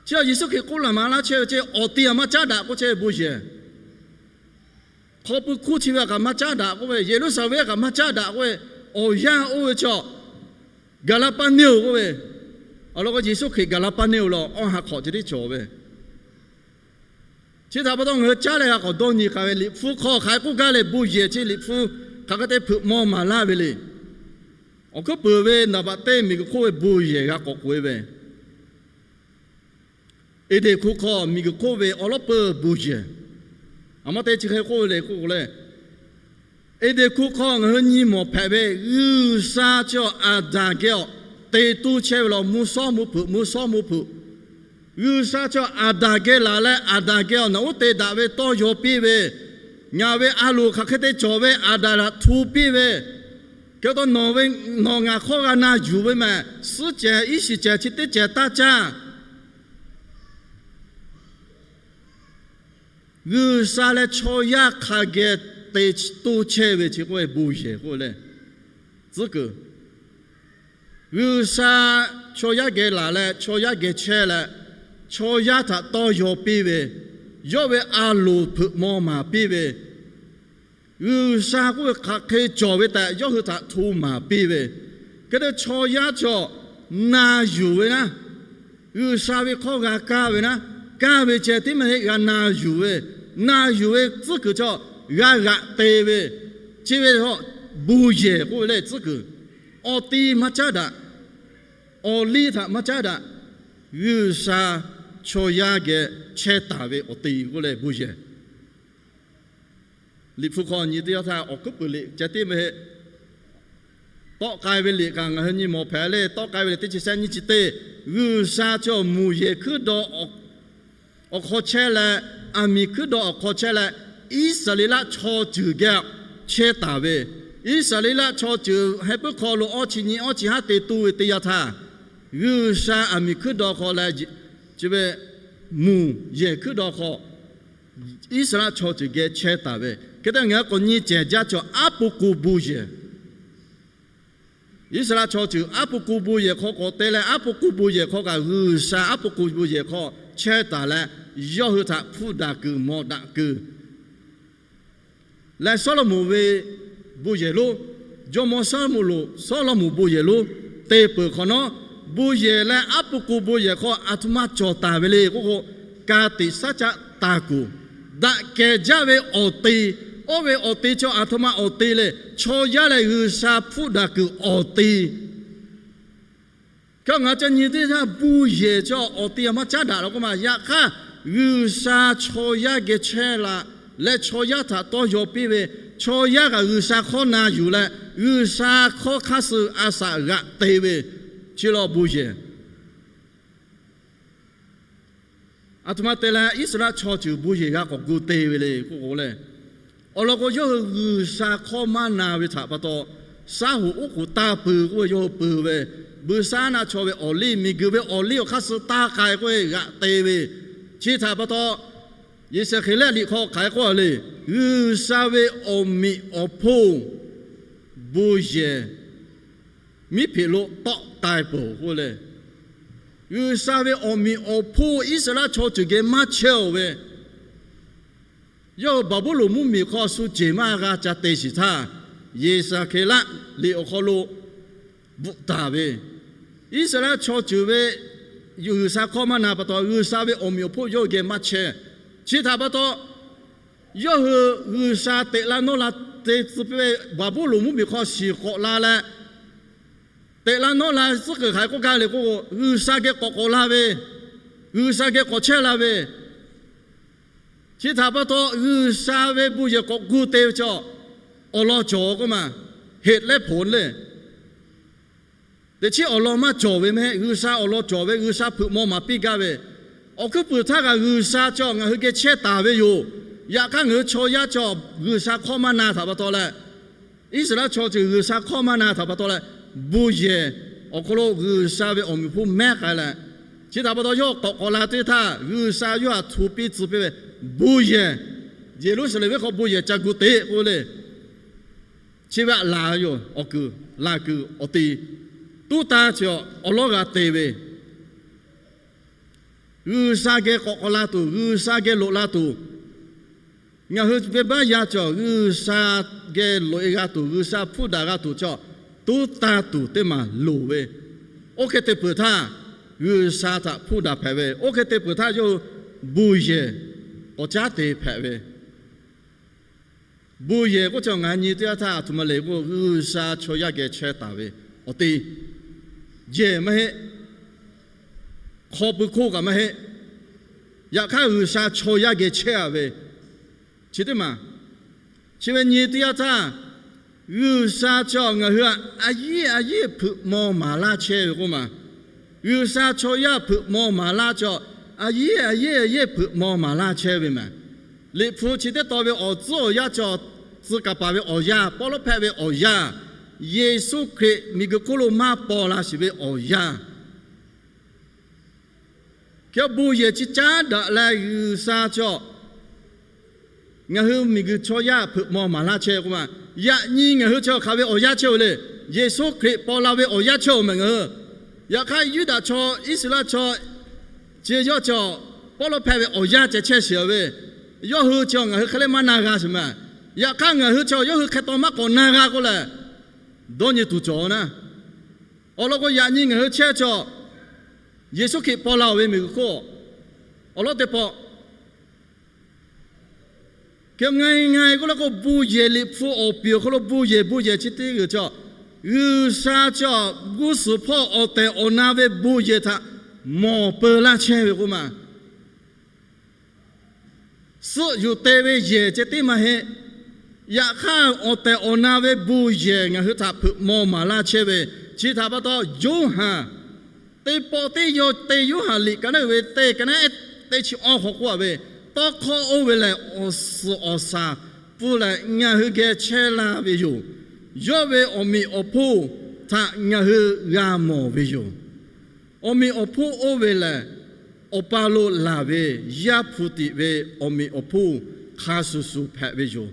Chi Yeˍsuˆ Hkriꞈ k'oˆ laˬ maˍ laˇ chehˇ ve chi awˬ te aꞈ maˇ caˉ daꞈ k'oˆ chehˇ ve bon yehˬ. Hk'aw pui hkuˇ chi ve aꞈ kaꞈ maˇ caˉ daꞈ k'oˆ ve, Yeˍruˆsaˍlehnˍ venˇ aꞈ kaꞈ maˇ caˉ daꞈ k'oˆ ve, awˬ yanˇ oˇ ve chi gaˬ la paˇ neˇ-oˬ k'oˆ ve. Awˬ lawn k'o, Yeˍsuˆ Hkriꞈ gaˬ la paˇ neˇ-oˬ law, awˬ ha hk'awꞈ chi teˇ cawˬ ve. Chi htaꞈ pa taw ngaˬ hui caˉ leh g'a k'awꞈ dawˇ nyi k'ai ve, Liꞈ hpu hk'aw hk'aˬ hk'e k'oˆ gaˇ leh bon yehˬ chi Liꞈ hpu hk'aˬ hk'e te hpeuꞈ maw maˍ laˇ ve le. Awˬ hkuiˉ puiˍ ve naˍ baꞈ teˇ miˬguiˬ hk'oˆ ve bon yehˬ g'a k'awꞈ k'oꞈ-e ve, Eˍdenˍ hkuˇ hk'aw miˬguiˬ hk'oˆ ve awˬ lawˉ peuˇ bon yehˬ. A maˇ te chi hk'e k'oˆ ve le k'oˆ k'o leh, Eˍdenˍ hkuˇ hk'aw ngaˬ hui nyi mawˬ hpehꞈ ve, G'uiˬsha chi Aˍdanˍ geh awˬ te tuˇ chehˇ ve law, mvuhˇ shawˉ mvuhˇ hpeuꞈ, mvuhˇ shawˉ mvuhˇ hpeuꞈ. G'uiˬsha chi Aˍdanˍ geh laˬ leh, Aˍdanˍ geh awˬ naˬ uˉ te daꞈ ve tawˇ yaw piˇ ve, ngaˬ ve a loˍ hk'aˬ hk'e te cawˬ ve Aˍdanˍ htaꞈ hto piˇ ve, hk'e te nawˬ ve, nawˬ ngaˬ hk'aw g'a na yuˬ ve mehˬ, suhˉ cehˬ iˉ shiˍ cehˬ chi teˇ cehˬ taˇ caˇ. G'uiˬsha leh chaw yaˇ hk'a geh te tuˇ chehˇ ve chi k'oˆ ve bon yehˬ k'oˆ leh, tcuhˉ kuiˬ. G'uiˬsha chaw yaˇ geh laˬ leh, chaw yaˇ geh chehˇ leh, chaw yaˇ htaꞈ tawˇ yaw piˇ ve, yawˇ ve a loˍ hpeuꞈ maw maˍ piˇ ve, G'uiˬsha k'oˆ ve hk'aˬ hk'e cawˬ ve tehꞈ yawˇ hui htaꞈ hto maˍ piˇ ve, hk'e te chaw yaˇ cawˬ na yuˬ ve naˉ, G'uiˬsha ve hk'awˇ g'a kaˇ ve naˉ, kaˇ ve ceh tiˉ maˇ heˆ, g'a na yuˬ ve, na yuˬ ve tcuhˉ kuiˬ cawˬ g'a g'aꞈ te ve, chi ve bon yehˬ k'oˆ ve le tcuhˉ kuiˬ. Awˬ ti maˇ caˉ daꞈ, awˬ liˇ htaꞈ maˇ caˉ daꞈ, G'uiˬsha chaw yaˇ geh chehˇ taˍ ve awˬ ti k'oˆ leh bon yehˬ. Liꞈ hpu hk'aw nyi teˇ yanˇ htaˇ awˬ hkuiˉ puiˍ liꞈ ceh tiˉ maˇ heˆ, tawˆ k'ai ve liꞈ kaꞈ ngaˬ hui nyi mawˬ hpehꞈ le. Tawˆ k'ai ve liꞈ teˇ chi shehˆ nyiˇ chi teˇ, G'uiˬsha cawˬ mvuhˇ yehˬ hkuiˉ daw awˬ hk'aw chehˇ leh, aˬ miˍ hkuiˉ daw awˬ hk'aw chehˇ leh, Iˉsaˍreˍlaˆ chaw ceuˬ geh chehˇ taˍ ve, Iˉsaˍreˍlaˆ chaw ceuˬ heh puiˉ hk'aw lo awˇ chi nyi awˇ chi haˉ te tuˬ ve teˇ yanˇ htaˇ, G'uiˬsha aˬ miˍ hkuiˉ daw hk'aw leh, chi ve mvuhˇ yehˬ hkuiˉ daw hk'aw Iˉsaˍreˍlaˆ chaw ceuˬ geh chehˇ taˍ ve, hk'e te ngaˬ hui k'awꞈ nyi cehˬ jaˇ cawˬ aˉ po k'o bon yehˬ. Iˉsaˍreˍlaˆ chaw ceuˬ aˉ po k'o bon yehˬ hk'aw k'awꞈ te leh, aˉ po k'o bon yehˬ hk'aw kaꞈ G'uiˬsha aˉ po k'o bon yehˬ hk'aw chehˇ taˍ leh, yawˇ hui htaꞈ hpfuhˆ daꞈ kuiˬ mawˬ daꞈ kuiˬ leh Sawˉlaꞈmonˍ ve bon yehˬ lonˉ, jawˇmawˇ Sawˉlaꞈmonˍ lo Sawˉlaꞈmonˍ bon yehˬ lonˉ te peuˬ hk'awꞈ nawˉ, bon yehˬ leh aˉ po k'o bon yehˬ hk'aw aˬ htoꞈ ma cawˬ taˍ ve le k'oˆ k'o, ka tiꞈ shaˉ caˆ taˍ kuˬ, daꞈ kehˬ jaˇ ve awˬ te, oˇ ve awˬ te chaw aˬ htoꞈ ma awˬ te le, chaw yaˇ leh G'uiˬsha hpfuhˆ daꞈ kuiˬ awˬ te. Hk'e ngaˬ ca nyi teˇ yanˇ bon yehˬ chaw awˬ te aˬ maˇ caˉ daꞈ la k'oˆ ma. Yaꞈ hk'aˇ, G'uiˬsha chaw yaˇ geh chehˇ la leh chaw yaˇ htaꞈ tawˇ yaw piˇ ve, chaw yaˇ kaꞈ G'uiˬsha hkawˇ na yuˬ leh G'uiˬsha hkawˇ hk'aˇ suh a shaꞈ g'aꞈ te ve, chi law bon yehˬ. Aˬ htoꞈ ma te leh Iˉsaˍreˍlaˆ chaw ceuˬ bon yehˬ g'a k'awꞈ gu te ve le k'oˆ k'o leh, awˬ lawn k'o, yawˇ hui G'uiˬsha hkawˇ maˇ na ve htaꞈ pa taw, shaˉ hoꞈ oˉ k'oˍ taˇ pui k'oˆ ve yawˇ hui pui ve, buiˇshaˆaˉnaˆ chaw ve awˬ liˇ, miˬguiˬ ve awˬ liˇ awˬ hk'aˇ suh taˇ k'ai k'oˆ ve g'aꞈ te ve, chi htaꞈ pa taw, Yeˍsaˍhkeˍlaˆ liꞈ hk'aw hk'aˬ hk'e k'oˆ le, G'uiˬsha ve awˬ meꞈ awˬ hponˇ bon yehˬ miˉ hpeꞈ lo tawˆ k'ai peuˬ k'oˆ le. G'uiˬsha ve awˬ meꞈ awˬ hponˇ Iˉsaˍreˍlaˆ chaw ceuˬ geh maˇ chehˇ-oˬ ve, yawˇ hui Baˍbuˍlonˍ mvuhˇmiˬ hk'aw shu ceˬ maˇ g'a ca te shiˍ htaˇ, Yeˍsaˍhkeˍlaˆ liꞈ awˬ hk'aw lo bvuhꞈ taˍ ve, Iˉsaˍreˍlaˆ chaw ceuˬ ve G'uiˬsha hkawˇ maˇ na pa taw, G'uiˬsha ve awˬ meꞈ awˬ hponˇ yawˇ hui geh maˇ chehˇ. Chi htaꞈ pa taw, yawˇ hui G'uiˬsha teꞈ la nawˇ la te tcuh piˇ ve Baˍbuˍlonˍ mvuhˇmiˬ hk'aw shiˍ k'awꞈ la leh, teꞈ la nawˇ la tcuhˉ kuiˬ hk'aˬ hk'e k'oˆ gaˇ le k'o, G'uiˬsha geh k'awꞈ k'awꞈ la ve, G'uiˬsha geh k'awꞈ chehˇ la ve, chi htaꞈ pa taw G'uiˬsha ve bon yehˬ k'awꞈ gu te ve chaw awˬ lawn cawˬ k'oˆ ma, heˍ lehˉ hponˍ le. Teꞈ chiˉ awˬ lawn maˇ cawˬ ve mehˆ, G'uiˬsha awˬ lawn cawˬ ve, G'uiˬsha hpeuꞈ maw maˍ piˇ gaˇ ve, awˬ hkuiˉ puiˍ htaˇ kaꞈ G'uiˬsha chaw ngaˬ hui geh chehˇ taˍ ve yoˬ. Yaꞈ hk'aˇ ngaˬ hui chaw yaˇ chaw G'uiˬsha hkawˇ maˇ na htaꞈ pa taw leh, Iˉsaˍreˍlaˆ chaw ceuˬ G'uiˬsha hkawˇ maˇ na htaꞈ pa taw leh, bon yehˬ awˬ hk'aw lo G'uiˬsha ve awˬ meꞈ awˬ hponˇ mehˉ k'ai leh, chi htaꞈ pa taw yawˇ k'awꞈ k'awꞈ la teˇ htaˇ G'uiˬsha yawˇ htaꞈ htu piˇ tcuh piˇ ve bon yehˬ, Yeˍruˆsaˍlehnˍ venˇ hk'aw bon yehˬ ca gu te k'oˆ le. Chi ve aꞈ laˬ yoˬ. Awˬ kuiˬ, laˬ kuiˬ awˬ ti, tuˉ tanˇ chi awˬ lawˉ g'a te ve, G'uiˬsha geh k'awꞈ k'awꞈ la tuˬ, G'uiˬsha geh loꞈ la tuˬ, ngaˬ hui venˇbaˆ yaˇ chaw G'uiˬsha geh loꞈ-e g'a tuˬ, G'uiˬsha hpuˇ daꞈ g'a tuˬ chaw tuˉ tanˇ tuˬ teˇ maˬ loˍ ve, oˇ hk'e te peuˬ htaˇ G'uiˬsha htaꞈ hpuˇ daꞈ hpehꞈ ve, oˇ hk'e te peuˬ htaˇ yawˇ hui bon yehˬ k'awꞈ caˉ te hpehꞈ ve. Bon yehˬ k'oˆ chi ngaˬ nyi teˇ yanˇ htaˇ aˬ htoꞈ ma le k'o, G'uiˬsha chaw yaˇ geh chehˇ taˍ ve awˬ te yehˬ maˇ heˆ, hk'aw pui hkoˇ kaꞈ maˇ heˆ. Yaꞈ hk'aˇ G'uiˬsha chaw yaˇ geh chehˇ-a ve, chi teˇ maˬ, chi ve nyi teˇ yanˇ htaˇ, G'uiˬsha chaw ngaˬ hui a, a yiˉ a yiˉ hpeuꞈ maw maˍ laˇ chehˇ ve k'oˆ ma. G'uiˬsha chaw yaˇ hpeuꞈ maw maˍ laˇ chaw, a yiˉ a yiˉ a yiˉ hpeuꞈ maw maˍ laˇ chehˇ ve mehˬ. Liꞈ hpu chi teˇ tawn ve awˬ tcuhˉ awˬ yanˇ chaw, tcuh kaˍ paˍ ve awˬ yanˇ, pawˇ lawˉ hpehꞈ ve awˬ yanˇ, Yeˍsuˆ Hkriꞈ miˬguiˬ hk'oˆ lo maˇ paw la shiˍ ve awˬ yanˇ, hk'e bon yehˬ chi caˉ daꞈ leh G'uiˬsha chaw ngaˬ hui miˬguiˬ chaw yaˇ hpeuꞈ maw maˍ laˇ chehˇ k'oˆ ma. Yaꞈ nyi ngaˬ hui chi hk'aˬ ve awˬ yanˇ chehˇ-oˬ le. Yeˍsuˆ Hkriꞈ paw la ve awˬ yanˇ chehˇ-oˬ mehˬ ngaˬ hui. Yaꞈ hk'aˇ Yuˇdaꞈ chaw, Iˉsaˍreˍlaˆ chaw, chi yawˇ chaw, pawˇ lawˉ hpehꞈ ve awˬ yanˇ ceh chehˇ shiˍ ve, yawˇ hui chaw ngaˬ hui hk'e le maˇ na g'a shiˍ mehˬ. Yaꞈ hk'aˇ ngaˬ hui chaw yawˇ hui hk'e taw maˇ k'awꞈ na g'a k'oˆ lehˬ, dawˇ nyi tuˬ cawˬ naˉ. Awˬ lawn k'o, yaꞈ nyi ngaˬ hui chehˇ chaw Yeˍsuˆ Hkriꞈ paw la-oˬ ve miˬguiˬ hk'oˆ awˬ lawn teˇ pawˆ hk'e nga nga k'oˆ la k'o, bon yehˬ Liꞈ hpu awˬ piˍ awˬ hk'aw lo bon yehˬ bon yehˬ chi teˇ g'uiˬ chaw, G'uiˬsha chaw g'uˇ suhˍ hpawˇ awˬ tehˬ awˬ na ve bon yehˬ htaꞈ mawˬ peu laˇ chehˇ ve k'oˆ ma. Suhˆ yuˬ te ve yehˬ ceh tiˉ maˇ heˆ. Yaꞈ hk'aˇ awˬ tehˬ awˬ na ve bon yehˬ ngaˬ hui htaꞈ hpeuꞈ maw maˍ laˇ chehˇ ve, chi htaꞈ pa taw Yoˇhanˬ teˇ pawˆ teˇ yawˇ te Yoˇhanˬ liꞈ ka naˉ uiˍ ve teˇ ka naˉ teˇ chi awˇ hk'aw k'oˆ-a ve, tawˇ hkawˇ oˇ ve lehˬ awˬ suhˍ awˬ shaˍ pfuhˇ leh ngaˬ hui geh chehˇ laˇ ve yoˬ. Yawˇ ve awˬ meꞈ awˬ hponˇ htaꞈ ngaˬ hui g'a mawˬ ve yoˬ. Awˬ meꞈ awˬ hponˇ oˇ ve lehˬ, Awˬ pa lo laˬ ve Yaˇ hpu tiꞈ ve awˬ meꞈ awˬ hponˇ hk'a shuˍ shuˍ hpehꞈ ve yoˬ.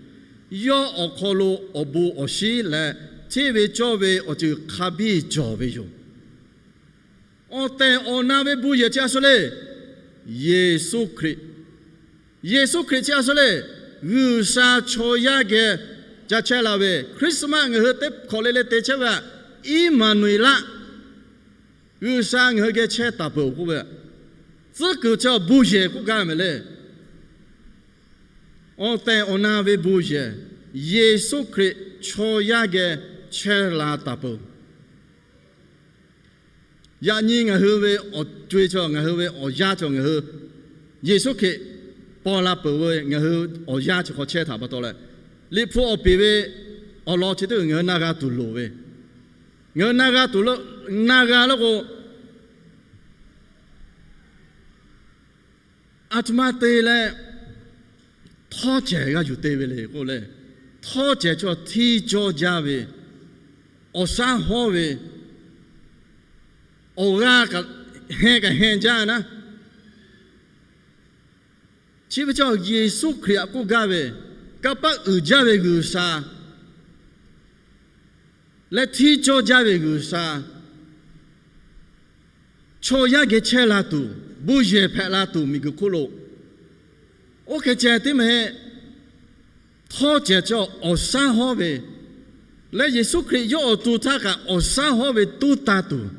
Yawˇ awˬ hk'aw lo awˬ bon awˬ shinˉ leh hteˇ ve cawˇ ve awˬ ceuˬ hk'a biˇ cawˬ ve yoˬ. Awˬ tehˬ awˬ na ve bon yehˬ chi a shu le. Yeˍsuˆ Hkriꞈ, Yeˍsuˆ Hkriꞈ chi a shu le. G'uiˬsha chaw yaˇ geh ca chehˇ la ve, Christmas ngaˬ hui teˇ hkawꞈ le le te chehˇ ve, Iˉmaˍnuˍeˍlaˆ, G'uiˬsha ngaˬ hui geh chehˇ taˍ peuˬ k'oˆ ve, tcuhˉ kuiˬ chi bon yehˬ k'oˆ gaˇ mehˍ le. Awˬ tehˬ awˬ na ve bon yehˬ, Yeˍsuˆ Hkriꞈ chaw yaˇ geh chehˇ la taˍ peuˬ. Yaꞈ nyi ngaˬ hui ve awˬ co-e chaw, ngaˬ hui ve awˬ yaˇ chaw, ngaˬ hui Yeˍsuˆ Hkriꞈ paw la peuˬ ve ngaˬ hui awˬ yaˇ chi hk'aw chehˇ htaꞈ pa taw leh, Liꞈ hpu awˬ piˍ ve awˬ lawn chi teˇ g'uiˬ ngaˬ hui na g'a tuˬ loˍ ve, ngaˬ hui na g'a tuˬ lo, na g'a la k'o, aˬ htoꞈ ma te leh htawˇ cehˬ g'a yuˬ te ve le k'oˆ le. Htawˇ cehˬ chaw hteˇ cawˇ jaˇ ve, awˬ shaˉ hawˉ ve, awˬ g'aˇ kaꞈ hehnˇ kaꞈ hehnˇ jaˇ naˉ. Chi ve chaw Yeˍsuˆ Hkriꞈ htaꞈ k'oˆ gaˇ ve, kanˇ paˆ uiˍ jaˇ ve G'uiˬsha leh hteˇ cawˇ jaˇ ve G'uiˬsha, chaw yaˇ geh chehˇ la tuˬ, bon yehˬ hpehꞈ la tuˬ miˬguiˬ hk'oˆ lo, oˇ hk'e ceh teˇ meh htawˇ ceh cawˬ awˬ shaˉ hawˉ ve leh Yeˍsuˆ Hkriꞈ yawˇ awˬ to htaˇ kaꞈ awˬ shaˉ hawˉ ve tuˉ tanˇ tuˬ,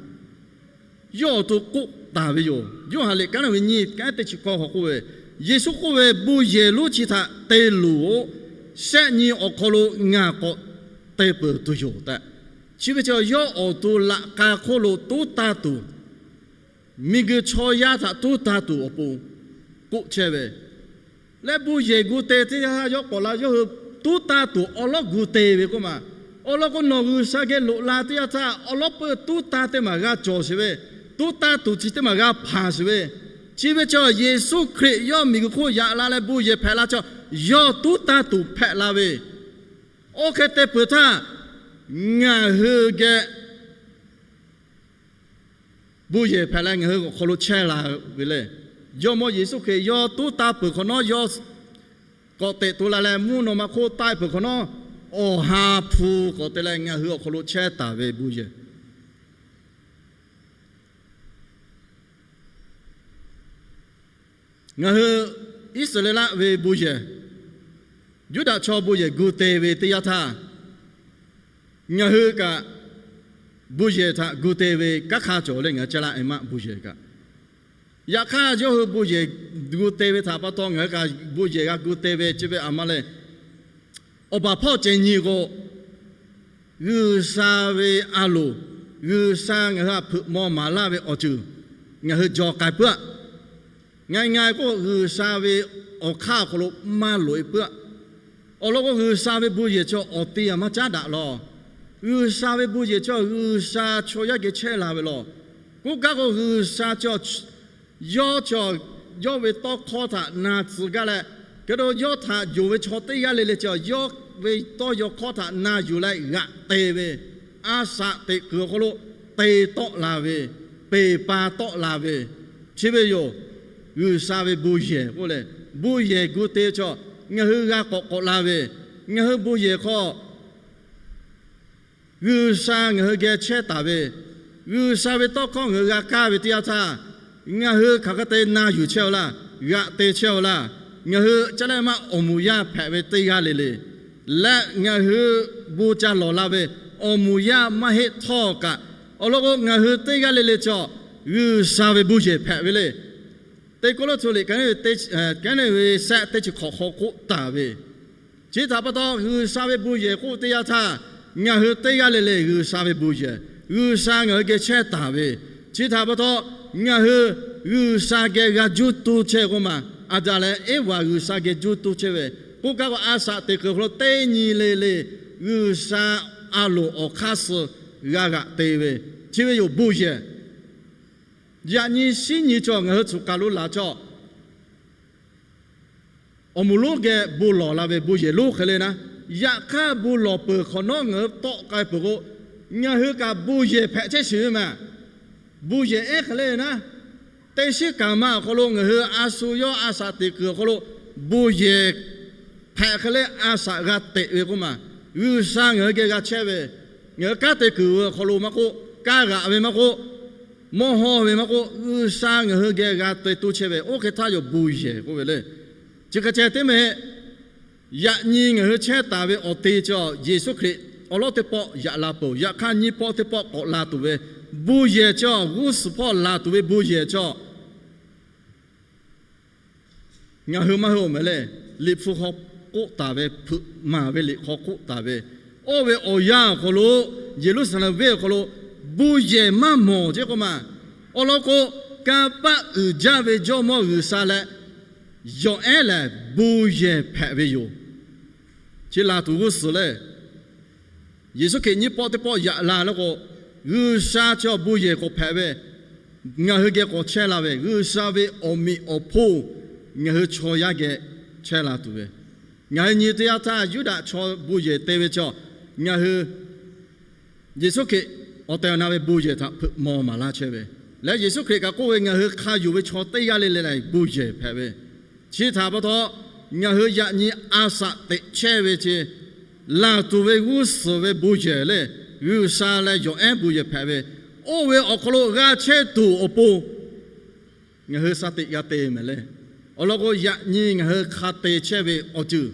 yawˇ awˬ to k'oˆ taˍ ve yoˬ. Yoˇhanˬ liꞈ kaˉ naˇ ve nyiˇ kanˉ teˇ chi hkawˇ hk'aw k'oˆ ve, Yeˍsuˆ k'oˆ ve, Bon yehˬ lonˉ chi htaꞈ te luˬ-oˬ. Shehˆ nyi awˬ hk'aw lo ngaˬ k'awꞈ te peuˬ tuˬ yoˬ tehꞈ. Chi ve chaw yawˇ awˬ to laꞈ k'a hk'oˆ lo tuˉ tanˇ tuˬ, miˬguiˬ chaw yaˇ htaꞈ tuˉ tanˇ tuˬ awˬ pon k'oˆ chehˇ ve leh bon yehˬ gu te teˇ yanˇ htaˇ yawˇ k'awꞈ la yawˇ hui tuˉ tanˇ tuˬ awˉ lawˉ gu te ve k'oˆ ma. Awˬ lawn k'o, nawˬ G'uiˬsha geh loꞈ la teˇ yanˇ htaˇ awˉ lawˉ peuˇ tuˉ tanˇ teˇ maˬ g'a cawˬ sheˍ ve, tuˉ tanˇ tuˬ chi teˇ maˬ g'a hpanˍ sheˍ ve, chi ve chaw Yeˍsuˆ Hkriꞈ yawˇ miˬguiˬ hk'oˆ yaꞈ la leh bon yehˬ hpehꞈ la chaw, yawˇ tuˉ tanˇ tuˬ hpehꞈ la ve, oˇ hk'e te peuˬ htaˇ, ngaˬ hui geh bon yehˬ hpehꞈ leh ngaˬ hui awˬ hk'aw lo chehˇ la ve le. Jawˇmawˇ Yeˍsuˆ Hkriꞈ yawˇ tuˉ tanˇ peuˬ hk'awꞈ nawˉ, yawˇ k'awꞈ teꞈ to la leh mvuhˇ naw ma hk'oˆ taˆ peuˬ hk'awꞈ nawˉ, Awˬ ha hpu k'awꞈ te leh ngaˬ hui awˬ hk'aw lo chehˇ taˍ ve bon yehˬ, ngaˬ hui Iˉsaˍreˍlaˆ ve bon yehˬ, Yuˇdaꞈ chaw bon yehˬ gu te ve teˇ yanˇ htaˇ, ngaˬ hui kaꞈ bon yehˬ htaꞈ gu te ve kanˉ hk'a cawˬ leh ngaˬ hui ca la e maˆ bon yehˬ kaꞈ. Yaꞈ hk'aˇ, yawˇ hui bon yehˬ gu te ve htaꞈ pa taw ngaˬ hui kaꞈ bon yehˬ g'a gu te ve chi ve a ma le. Awˬ baˬ hpawˇ ceh nyi k'o, G'uiˬsha ve a loˍ, G'uiˬsha ngaˬ hui htaꞈ hpeuꞈ maw maˍ laˇ ve awˬ ceuˬ ngaˬ hui jaw k'ai puiˉ-aˆ. Nga nga k'o, G'uiˬsha ve awˬ hk'aˇ awˬ hk'aw lo maˇ loꞈ e puiˉ-aˆ. Awˬ lawn k'o, G'uiˬsha ve bon yehˬ chaw awˬ te a maˇ caˉ daꞈ law. G'uiˬsha ve bon yehˬ chaw G'uiˬsha chaw yaˇ geh chehˇ la ve law. K'oˆ gaˇ k'o, G'uiˬsha chaw yawˇ chaw yawˇ ve tawˇ hkawˇ htaꞈ na tcuh gaˇ leh, hk'e te yawˇ htaꞈ yonˍ ve chaw teˇ g'aˇ le le chaw yawˇ ve tawˇ yaw hkawˇ htaꞈ na yuˬ leh g'aꞈ te ve, a shaꞈ teꞈ kuiˬ awˬ hk'aw lo te tawˆ la ve, peˬ pa tawˆ la ve, chi ve yoˬ. G'uiˬsha ve bon yehˬ k'oˆ leh, bon yehˬ gu te chaw ngaˬ hui g'a k'awꞈ k'awꞈ la ve, ngaˬ hui bon yehˬ hk'aw G'uiˬsha ngaˬ hui geh chehˇ taˍ ve, G'uiˬsha ve tawˇ hkawˇ ngaˬ hui g'a kaˇ ve teˇ yanˇ htaˇ, ngaˬ hui hk'aˬ hk'e te na yuˬ chehˇ-aw laˇ, g'aꞈ te chehˇ-aw laˇ. Ngaˬ hui caˇ leh maˇ awˬ moˍ yaˇ hpehꞈ ve teˇ g'aˇ le le leh, ngaˬ hui bon ca lawˬ la ve awˬ moˍ yaˇ maˇ heˆ htawˇ kaꞈ, awˬ lawn k'o, ngaˬ hui teˇ g'aˇ le le chaw G'uiˬsha ve bon yehˬ hpehꞈ ve le. Teˇ Kawˇrenˍhtuˆ liꞈ kaˉ neˇ ve shehˆ teˇ chi hk'awꞈ hk'aw k'oˆ taˍ ve, chi htaꞈ pa taw G'uiˬsha ve bon yehˬ k'oˆ teˇ yanˇ htaˇ, ngaˬ hui teˇ g'aˇ le le G'uiˬsha ve bon yehˬ, G'uiˬsha ngaˬ hui geh chehˇ taˍ ve, chi htaꞈ pa taw ngaˬ hui G'uiˬsha geh g'a juˇ tuˇ chehˇ k'oˆ ma. Aˍdanˍ leh Eˇvaꞈ G'uiˬsha geh juˇ tuˇ chehˇ ve, k'oˆ gaˇ k'o, a shaꞈ teꞈ kuiˬ awˬ hk'aw lo teˇ nyi le le G'uiˬsha a loˍ awˬ hk'aˇ suh g'a g'aꞈ te ve, chi ve yoˬ bon yehˬ. Yaꞈ nyi shiˉ nyi chaw ngaˬ hui tcuh k'aˬ lo laˬ chaw awˬ moˍ lonˉ geh bon lawˬ la ve bon yehˬ lonˉ hk'e le naˉ, yaꞈ hk'aˇ bon lawˬ peuˬ hk'awꞈ nawˉ ngaˬ hui tawˆ k'ai peuˬ k'o, ngaˬ hui kaꞈ bon yehˬ hpehꞈ chehˇ shiˍ ve maˬ. Bon yehˬ ehˉ hk'e le naˉ, teˇ shiˉ kaˍ ma awˬ hk'aw lo ngaˬ hui a shu yawˇ a shaꞈ teꞈ kuiˬ awˬ hk'aw lo bon yehˬ hpehꞈ hk'e le a shaꞈ g'a teꞈ ve k'oˆ ma. G'uiˬsha ngaˬ hui geh g'a chehˇ ve, ngaˬ hui kanˉ te kuiˬ ve awˬ hk'aw lo maˇ k'oˆ, kaˇ g'aꞈ ve maˇ k'oˆ, mawˇ haw ve maˇ k'oˆ, G'uiˬsha ngaˬ hui geh g'a te toˇ chehˇ ve, oˇ hk'e htaˇ yawˇ bon yehˬ k'oˆ ve le. Chi hk'e ceh teˇ meh, yaꞈ nyi ngaˬ hui chehˇ taˍ ve awˬ te chaw Yeˍsuˆ Hkriꞈ awˬ lawˉ teˇ pawˆ yaꞈ la peuˬ. Yaꞈ hk'aˇ nyiˇ pawˆ teˇ pawˆ k'awꞈ la tuˬ ve bon yehˬ chaw, g'uˇ suhˍ hpawˇ la tuˬ ve bon yehˬ chaw ngaˬ hui maˇ hui-oˬ mehˍ le. Liꞈ hpu hk'aw k'oˆ taˍ ve, hpeuꞈ maˍ ve liꞈ hk'aw k'oˆ taˍ ve, oˇ ve awˬ yanˇ awˬ hk'aw lo, Yeˍruˆsaˍlehnˍ venˇ awˬ hk'aw lo bon yehˬ maˇ mawˬ ceˇ k'oˆ ma. Awˬ lawn k'o, kanˇ paˆ uiˍ jaˇ ve Jawˇmawˇ G'uiˬsha leh yawˬ ehˉ lehˬ bon yehˬ hpehꞈ ve yoˬ. Chi la tuˬ g'uˇ suhˍ le, Yeˍsuˆ Hkriꞈ nyiˇ pawˆ teˇ pawˆ yaꞈ la leh k'o, G'uiˬsha chaw bon yehˬ k'awꞈ hpehꞈ ve, ngaˬ hui geh k'awꞈ chehˇ la ve, G'uiˬsha ve awˬ meꞈ awˬ hponˇ ngaˬ hui chaw yaˇ geh chehˇ la tuˬ ve, ngaˬ hui nyi teˇ yanˇ htaˇ Yuˇdaꞈ chaw bon yehˬ te ve chaw, ngaˬ hui Yeˍsuˆ Hkriꞈ awˬ tehˬ awˬ na ve bon yehˬ htaꞈ hpeuꞈ maw maˍ laˇ chehˇ ve, leh Yeˍsuˆ Hkriꞈ kaꞈ k'oˆ ve, ngaˬ hui hk'a yonˍ ve chaw teˇ g'aˇ le le lehˬ bon yehˬ hpehꞈ ve, Chi htaꞈ pa taw, ngaˬ hui yaꞈ nyi a shaꞈ teꞈ chehˇ ve chi, laˬ tuˬ ve g'uˇ suhˍ ve bon yehˬ lehˬ, G'uiˬsha leh yawˬ ehˉ bon yehˬ hpehꞈ ve, oˇ ve awˬ hk'aw lo g'a chehˇ tuˬ awˬ pon ngaˬ hui shaˍ teꞈ g'a te mehˍ lehˬ. Awˬ lawn k'o, yaꞈ nyi ngaˬ hui hk'a te chehˇ ve awˬ ceuˬ,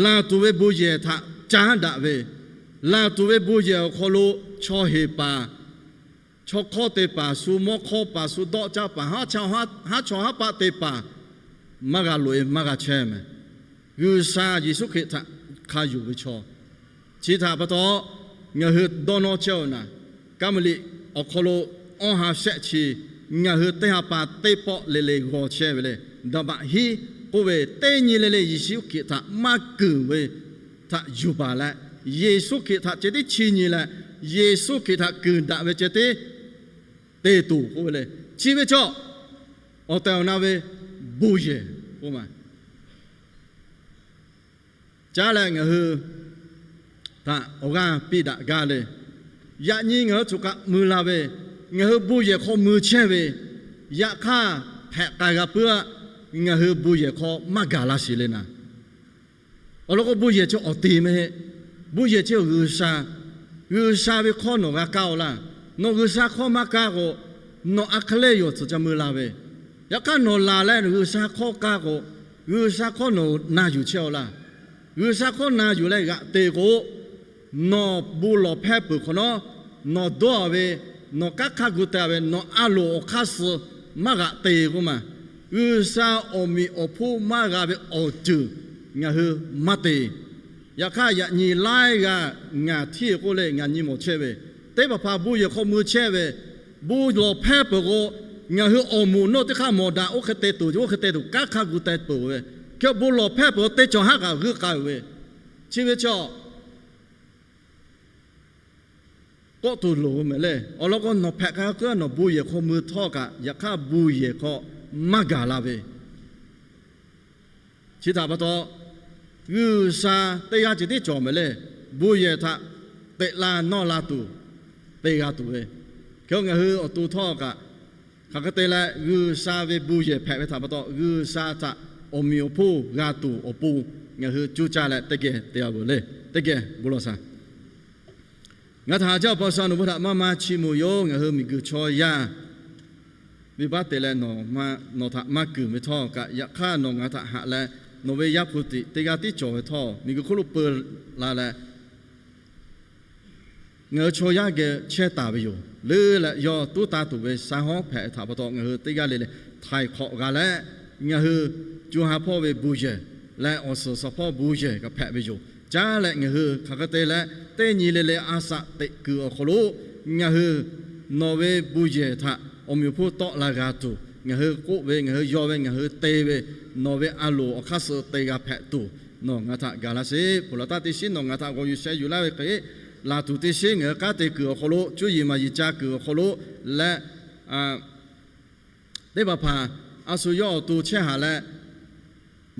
laˬ tuˬ ve bon yehˬ htaꞈ caˉ daꞈ ve, laˬ tuˬ ve bon yehˬ awˬ hk'aw lo chaw heˍ paˍ, chaw hk'awˇ te paˍ, shu mawˇ hk'awˇ paˍ, shu dawˆ caˇ paˍ, haˉ chaw haˉ paˆ te paˍ maˇ g'a loꞈ-e, maˇ g'a chehˇ mehˍ. G'uiˬsha Yeˍsuˆ Hkriꞈ htaꞈ hk'a yonˍ ve chaw. Chi htaꞈ pa taw, ngaˬ hui dawˇ nawˇ chehˇ-oˬ naˍ, Kaˇ maˍ liꞈ awˬ hk'aw lo awˇ ha shehˆ chi, ngaˬ hui teˇ ha pa teˇ pawˆ le le g'aw chehˇ ve lehˬ, daˍbaꞈ hiˉ k'oˆ ve, teˇ nyi le le Yeˍsuˆ Hkriꞈ htaꞈ maˇ keunˍ ve htaꞈ yuˬ baˬ leh, Yeˍsuˆ Hkriꞈ htaꞈ ceh tiˉ chiˇ nyi leh, Yeˍsuˆ Hkriꞈ htaꞈ keunˍ daꞈ ve ceh tiˉ te tuˬ k'oˆ ve le. Chi ve chaw awˬ tehˬ awˬ na ve bon yehˬ k'oˆ ma. Caˉ leh ngaˬ hui htaꞈ awˬ g'aˇ piˇ daꞈ gaˇ le. Yaꞈ nyi ngaˬ hui choˬ kaꞈ mui la ve, ngaˬ hui bon yehˬ hk'aw mui chehˇ ve, yaꞈ hk'aˇ hpehꞈ k'ai g'a puiˉ-a, ngaˬ hui bon yehˬ hk'aw maˇ gaˬ la sheˍ le naˍ. Awˬ lawn k'o, bon yehˬ chi awˬ te mehˍ heˆ. Bon yehˬ chi G'uiˬsha, G'uiˬsha ve hk'awˇ nawˬ g'a kaˇ-oˬ laˇ. Nawˬ G'uiˬsha hk'awˇ maˇ kaˇ k'o, nawˬ a hk'e le yoˬ tcuhˍ ca mui la ve. Yaꞈ hk'aˇ nawˬ laˬ leh G'uiˬsha hk'awˇ kaˇ k'o, G'uiˬsha hk'awˇ nawˬ na yuˬ chehˇ-oˆ laˇ. G'uiˬsha hk'awˇ na yuˬ leh g'aꞈ te k'o, nawˬ bon lawˬ hpehˇ peuˬ hk'awꞈ nawˉ, nawˬ dawˇ-a ve, nawˬ kanˉ hk'aˇ gu te-a ve, nawˬ a loˍ awˬ hk'aˇ suh maˇ g'aꞈ te k'oˆ ma. G'uiˬsha awˬ meꞈ awˬ hponˇ maˇ g'a ve awˬ ceuˬ ngaˬ hui maˇ te. Yaꞈ hk'aˇ yaꞈ nyi laiˉ g'aˇ ngaˬ hteˇ k'oˆ leh ngaˬ nyi mawˬ chehˇ ve, teˇ hpaˍ hpaˍ bon yehˬ hk'aw mui chehˇ ve, bon lawˬ hpehˇ peuˬ k'o, ngaˬ hui awˬ moˍ nawˇ teˇ hk'aˇ mawˬ daꞈ, oˇ hk'e te tuˬ, oˇ hk'e te tuˬ kanˉ hk'aˇ gu te peuˬ ve, hk'e bon lawˬ hpehˇ peuˬ teˇ cawˬ haˉ kaꞈ g'uiˇ k'ai-oˬ ve. Chi ve chaw kawˆ tuˬ loˍ mehˍ le. Awˬ lawn k'o, nawˬ hpehꞈ k'ai k'oˆ-a, nawˬ bon yehˬ hk'aw mui htawˇ kaꞈ, yaꞈ hk'aˇ bon yehˬ hk'aw maˇ gaˬ la ve. Chi htaꞈ pa taw, G'uiˬsha teˇ g'aˇ ceh tiˉ cawˬ mehˍ le. Bon yehˬ htaꞈ teꞈ la nawˇ la tuˬ te g'a tuˬ ve, hk'e ngaˬ hui awˬ to htawˇ kaꞈ hk'aˬ hk'e te leh G'uiˬsha ve bon yehˬ hpehꞈ ve htaꞈ pa taw, G'uiˬsha htaꞈ awˬ meꞈ awˬ hponˇ g'a tuˬ awˬ pon ngaˬ hui cuˇ caˇ leh teˇ geh te-a veuˬ le. Teˇ geh bon lawˬ shaˍ. Ngaˬ htaꞈ haꞈ jaˇ awˬ pa sha nawˬ bon htaꞈ maˇ maˇ chiˇ mvuh yoˬ. Ngaˬ hui miˬguiˬ chaw yaˇ venˇbaˆ te leh nawˬ htaꞈ maˇ keunˍ ve htawˇ kaꞈ, yaꞈ hk'aˇ nawˬ ngaˬ htaꞈ haꞈ leh, nawˬ ve Yaˇ hpu tiꞈ teˇ g'aˇ tiˉ cawˬ ve htawˇ, miˬguiˬ hk'oˆ lo peu la leh, ngaˬ hui chaw yaˇ geh chehˇ taˍ ve yoˬ. Leuˉ leh yawˇ tuˉ taˇ tuˬ ve sha hawˉ hpehꞈ ve htaꞈ pa taw, ngaˬ hui teˇ g'aˇ le le htaiˍ hk'awꞈ g'a leh, ngaˬ hui co ha hpawˇ ve bon yehˬ leh awˬ suhˍ shaˍ hpawˇ bon yehˬ kaꞈ hpehꞈ ve yoˬ. Caˇ leh ngaˬ hui hk'aˬ hk'e te leh teˇ nyi le le a shaꞈ teꞈ kuiˬ awˬ hk'aw lo ngaˬ hui nawˬ ve bon yehˬ htaꞈ awˬ meꞈ awˬ hponˇ tawˆ la g'a tuˬ, ngaˬ hui k'oˆ ve, ngaˬ hui yaw ve, ngaˬ hui te ve, nawˬ ve a loˍ awˬ hk'aˇ suh te g'a hpehꞈ tuˬ, nawˬ ngaˬ htaꞈ gaˬ la sheˍ. Peuˬ laˬ taˇ teˇ shiˉ nawˬ ngaˬ htaꞈ g'aw yuˬ sheh yuˬ laˇ ve hk'e, laˬ tuˬ teˇ shiˉ ngaˬ hui k'aˉ te kuiˬ awˬ hk'aw lo, cuˇ yiˍ maˍ yiˍ ca kuiˬ awˬ hk'aw lo leh, teˇ hpaˍ hpaˍ a shu yawˇ awˬ to chehˇ haˍ leh,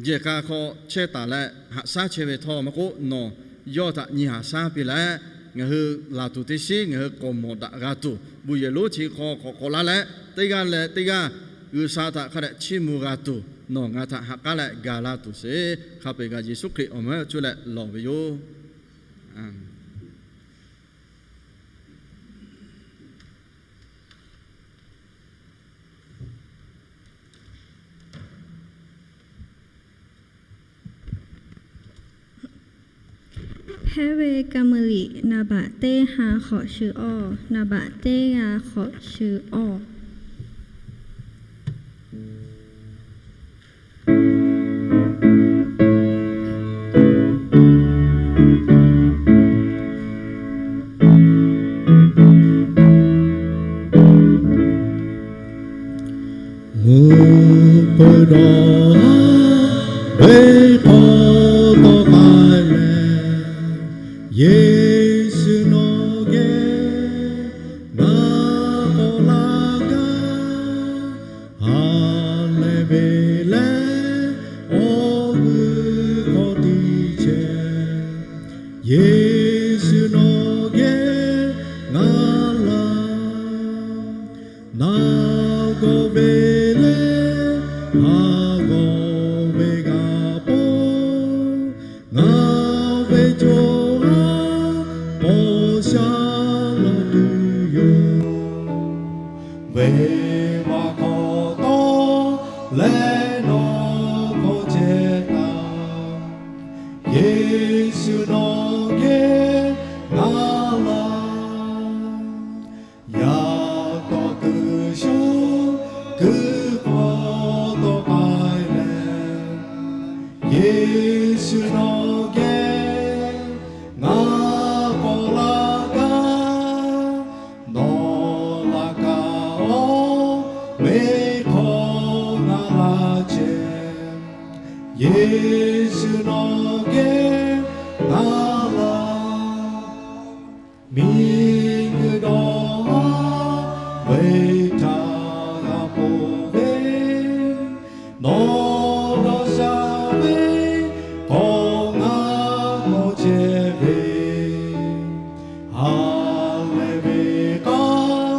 jehˬ k'a hk'aw chehˇ taˍ leh haꞈ shaˉ chehˇ ve htawˇ maˇ k'oˆ, nawˬ yawˇ htaꞈ nyi haꞈ shaˉ piˇ leh, ngaˬ hui laˬ tuˬ teˇ shiˉ ngaˬ hui k'awꞈ mawˬ daꞈ g'a tuˬ, bon yehˬ lonˉ chi hk'aw k'awꞈ k'awꞈ laˇ leh, teˇ g'aˇ leh teˇ g'aˇ G'uiˬsha htaꞈ hk'a dehꞈ chiˇ mvuh g'a tuˬ, nawˬ ngaˬ htaꞈ ha k'aˉ leh gaˬ la tuˬ sheˍ. Hk'a peu-eˬ kaꞈ Yeˍsuˆ Hkriꞈ awˬ meh cuˇ leh lawˬ ve yoˬ. Hehˉ ve Kaˇ maˍ liꞈ naˍ baꞈ teˇ ha hk'awꞈ shu awˇ, naˍ baꞈ teˇ g'aˇ hk'awꞈ shu awˇ. Mvuhˇ peuˬ dawˬ ve hk'aw tawˇ k'ai leh, Yeˍsuˆ nawˬ geh maˇ k'awꞈ laˇ gaˇ. Teˇ maˬ hk'aw tawˇ leh nawˬ hk'aw chehˇ taˍ. Yeˍsuˆ nawˬ geh ngaˬ laˬ. Yaꞈ taw kuiˬ shuˍ kuiˬ hk'aw tawˆ k'ai leh, Yeˍsuˆ nawˬ geh ngaˬ k'awꞈ laˬ gaˇ. Nawˬ laꞈ kaꞈ awˬ meˇ hk'aw ngaˬ laˬ chehˇ. Yeˍsuˆ nawˬ geh ngaˬ laˬ. Miˬguiˬ dawˬ haˉ ve htaꞈ g'a ponˬ ve, nawˬ dawˇ sha ve k'awꞈ ngaˬ k'awꞈ chehˇ ve, ha lehˬ ve k'aˇ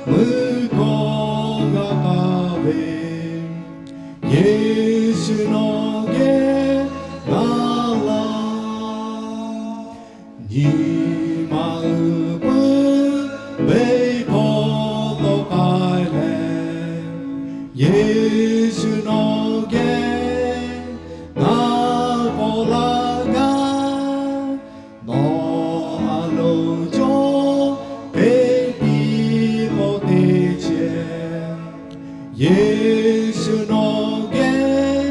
muiˬ hkawˇ g'a k'aˇ ve, Yeˍsuˆ nawˬ geh ngaˬ laˬ. Nyi ma uiˍ puiˉ ve hk'aw tawˆ k'ai leh, Yeˍsuˆ nawˬ geh ngaˬ k'awꞈ laˬ gaˇ. Nawˬ a loˍ cawˇ ve piˇ k'awꞈ te chehˇ. Yeˍsuˆ nawˬ geh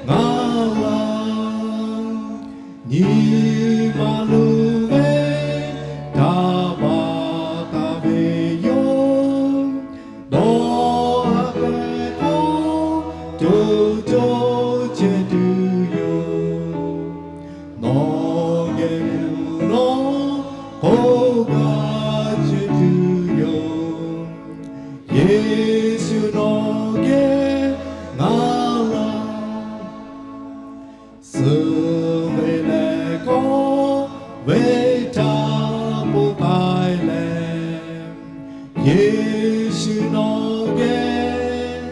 ngaˬ laˬ. Nyi ma luˬ ve htaꞈ baˬ taˍ ve yoˬ. Dawˇ haˉ k'ai k'o, co co chehˇ tuˬ yoˬ. Nawˬ geh kuˬ nawˉ k'oˆ gaˇ chehˇ tuˬ yoˬ. Yeˍsuˆ nawˬ geh ngaˬ laˬ. Suh ve leh kawˆ ve htaꞈ ponˬ k'ai leh, Yeˍsuˆ nawˬ geh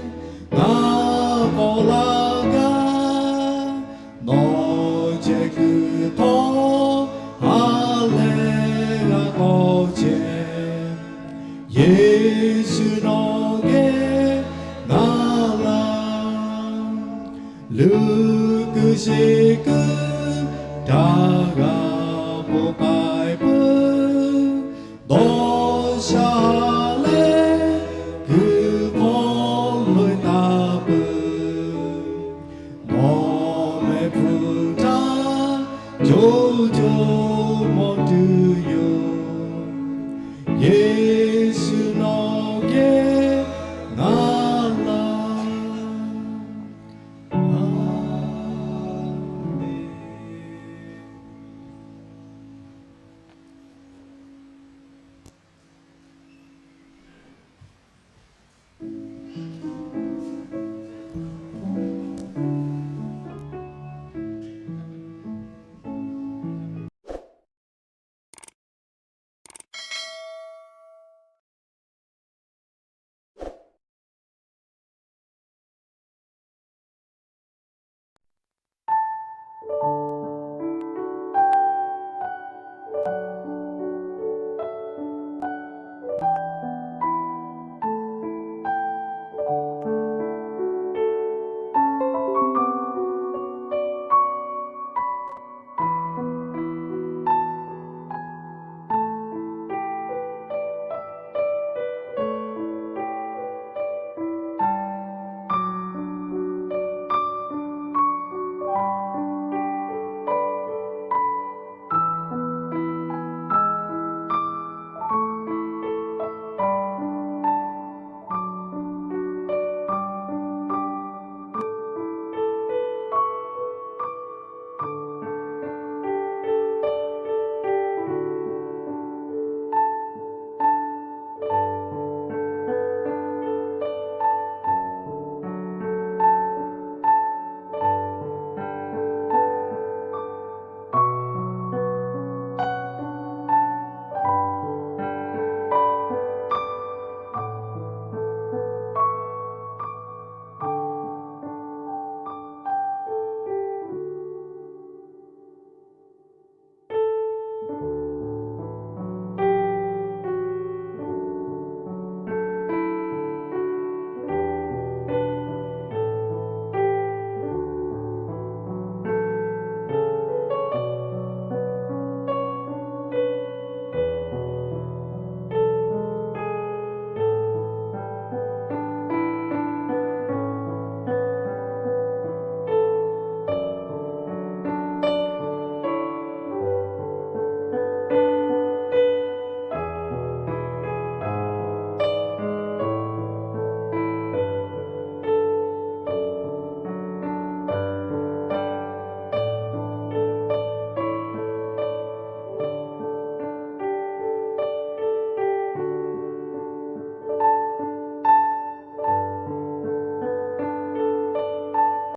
ngaˬ k'awꞈ laˬ gaˇ. Nawˬ cehˬ kuiˬ hk'aw ha lehˬ g'a k'awꞈ chehˇ. Yeˍsuˆ nawˬ geh ngaˬ laˬ. Luˬ kuiˬ sheˍ kuiˬ htaꞈ g'a ponˬ k'ai peuˬ. Dawˇ sha leh kuiˬ hk'aw loꞈ e taˍ peuˬ. Nawˬ mehˆ hpu htaˇ co co mawˬ tuˬ yoˬ. Yeˍ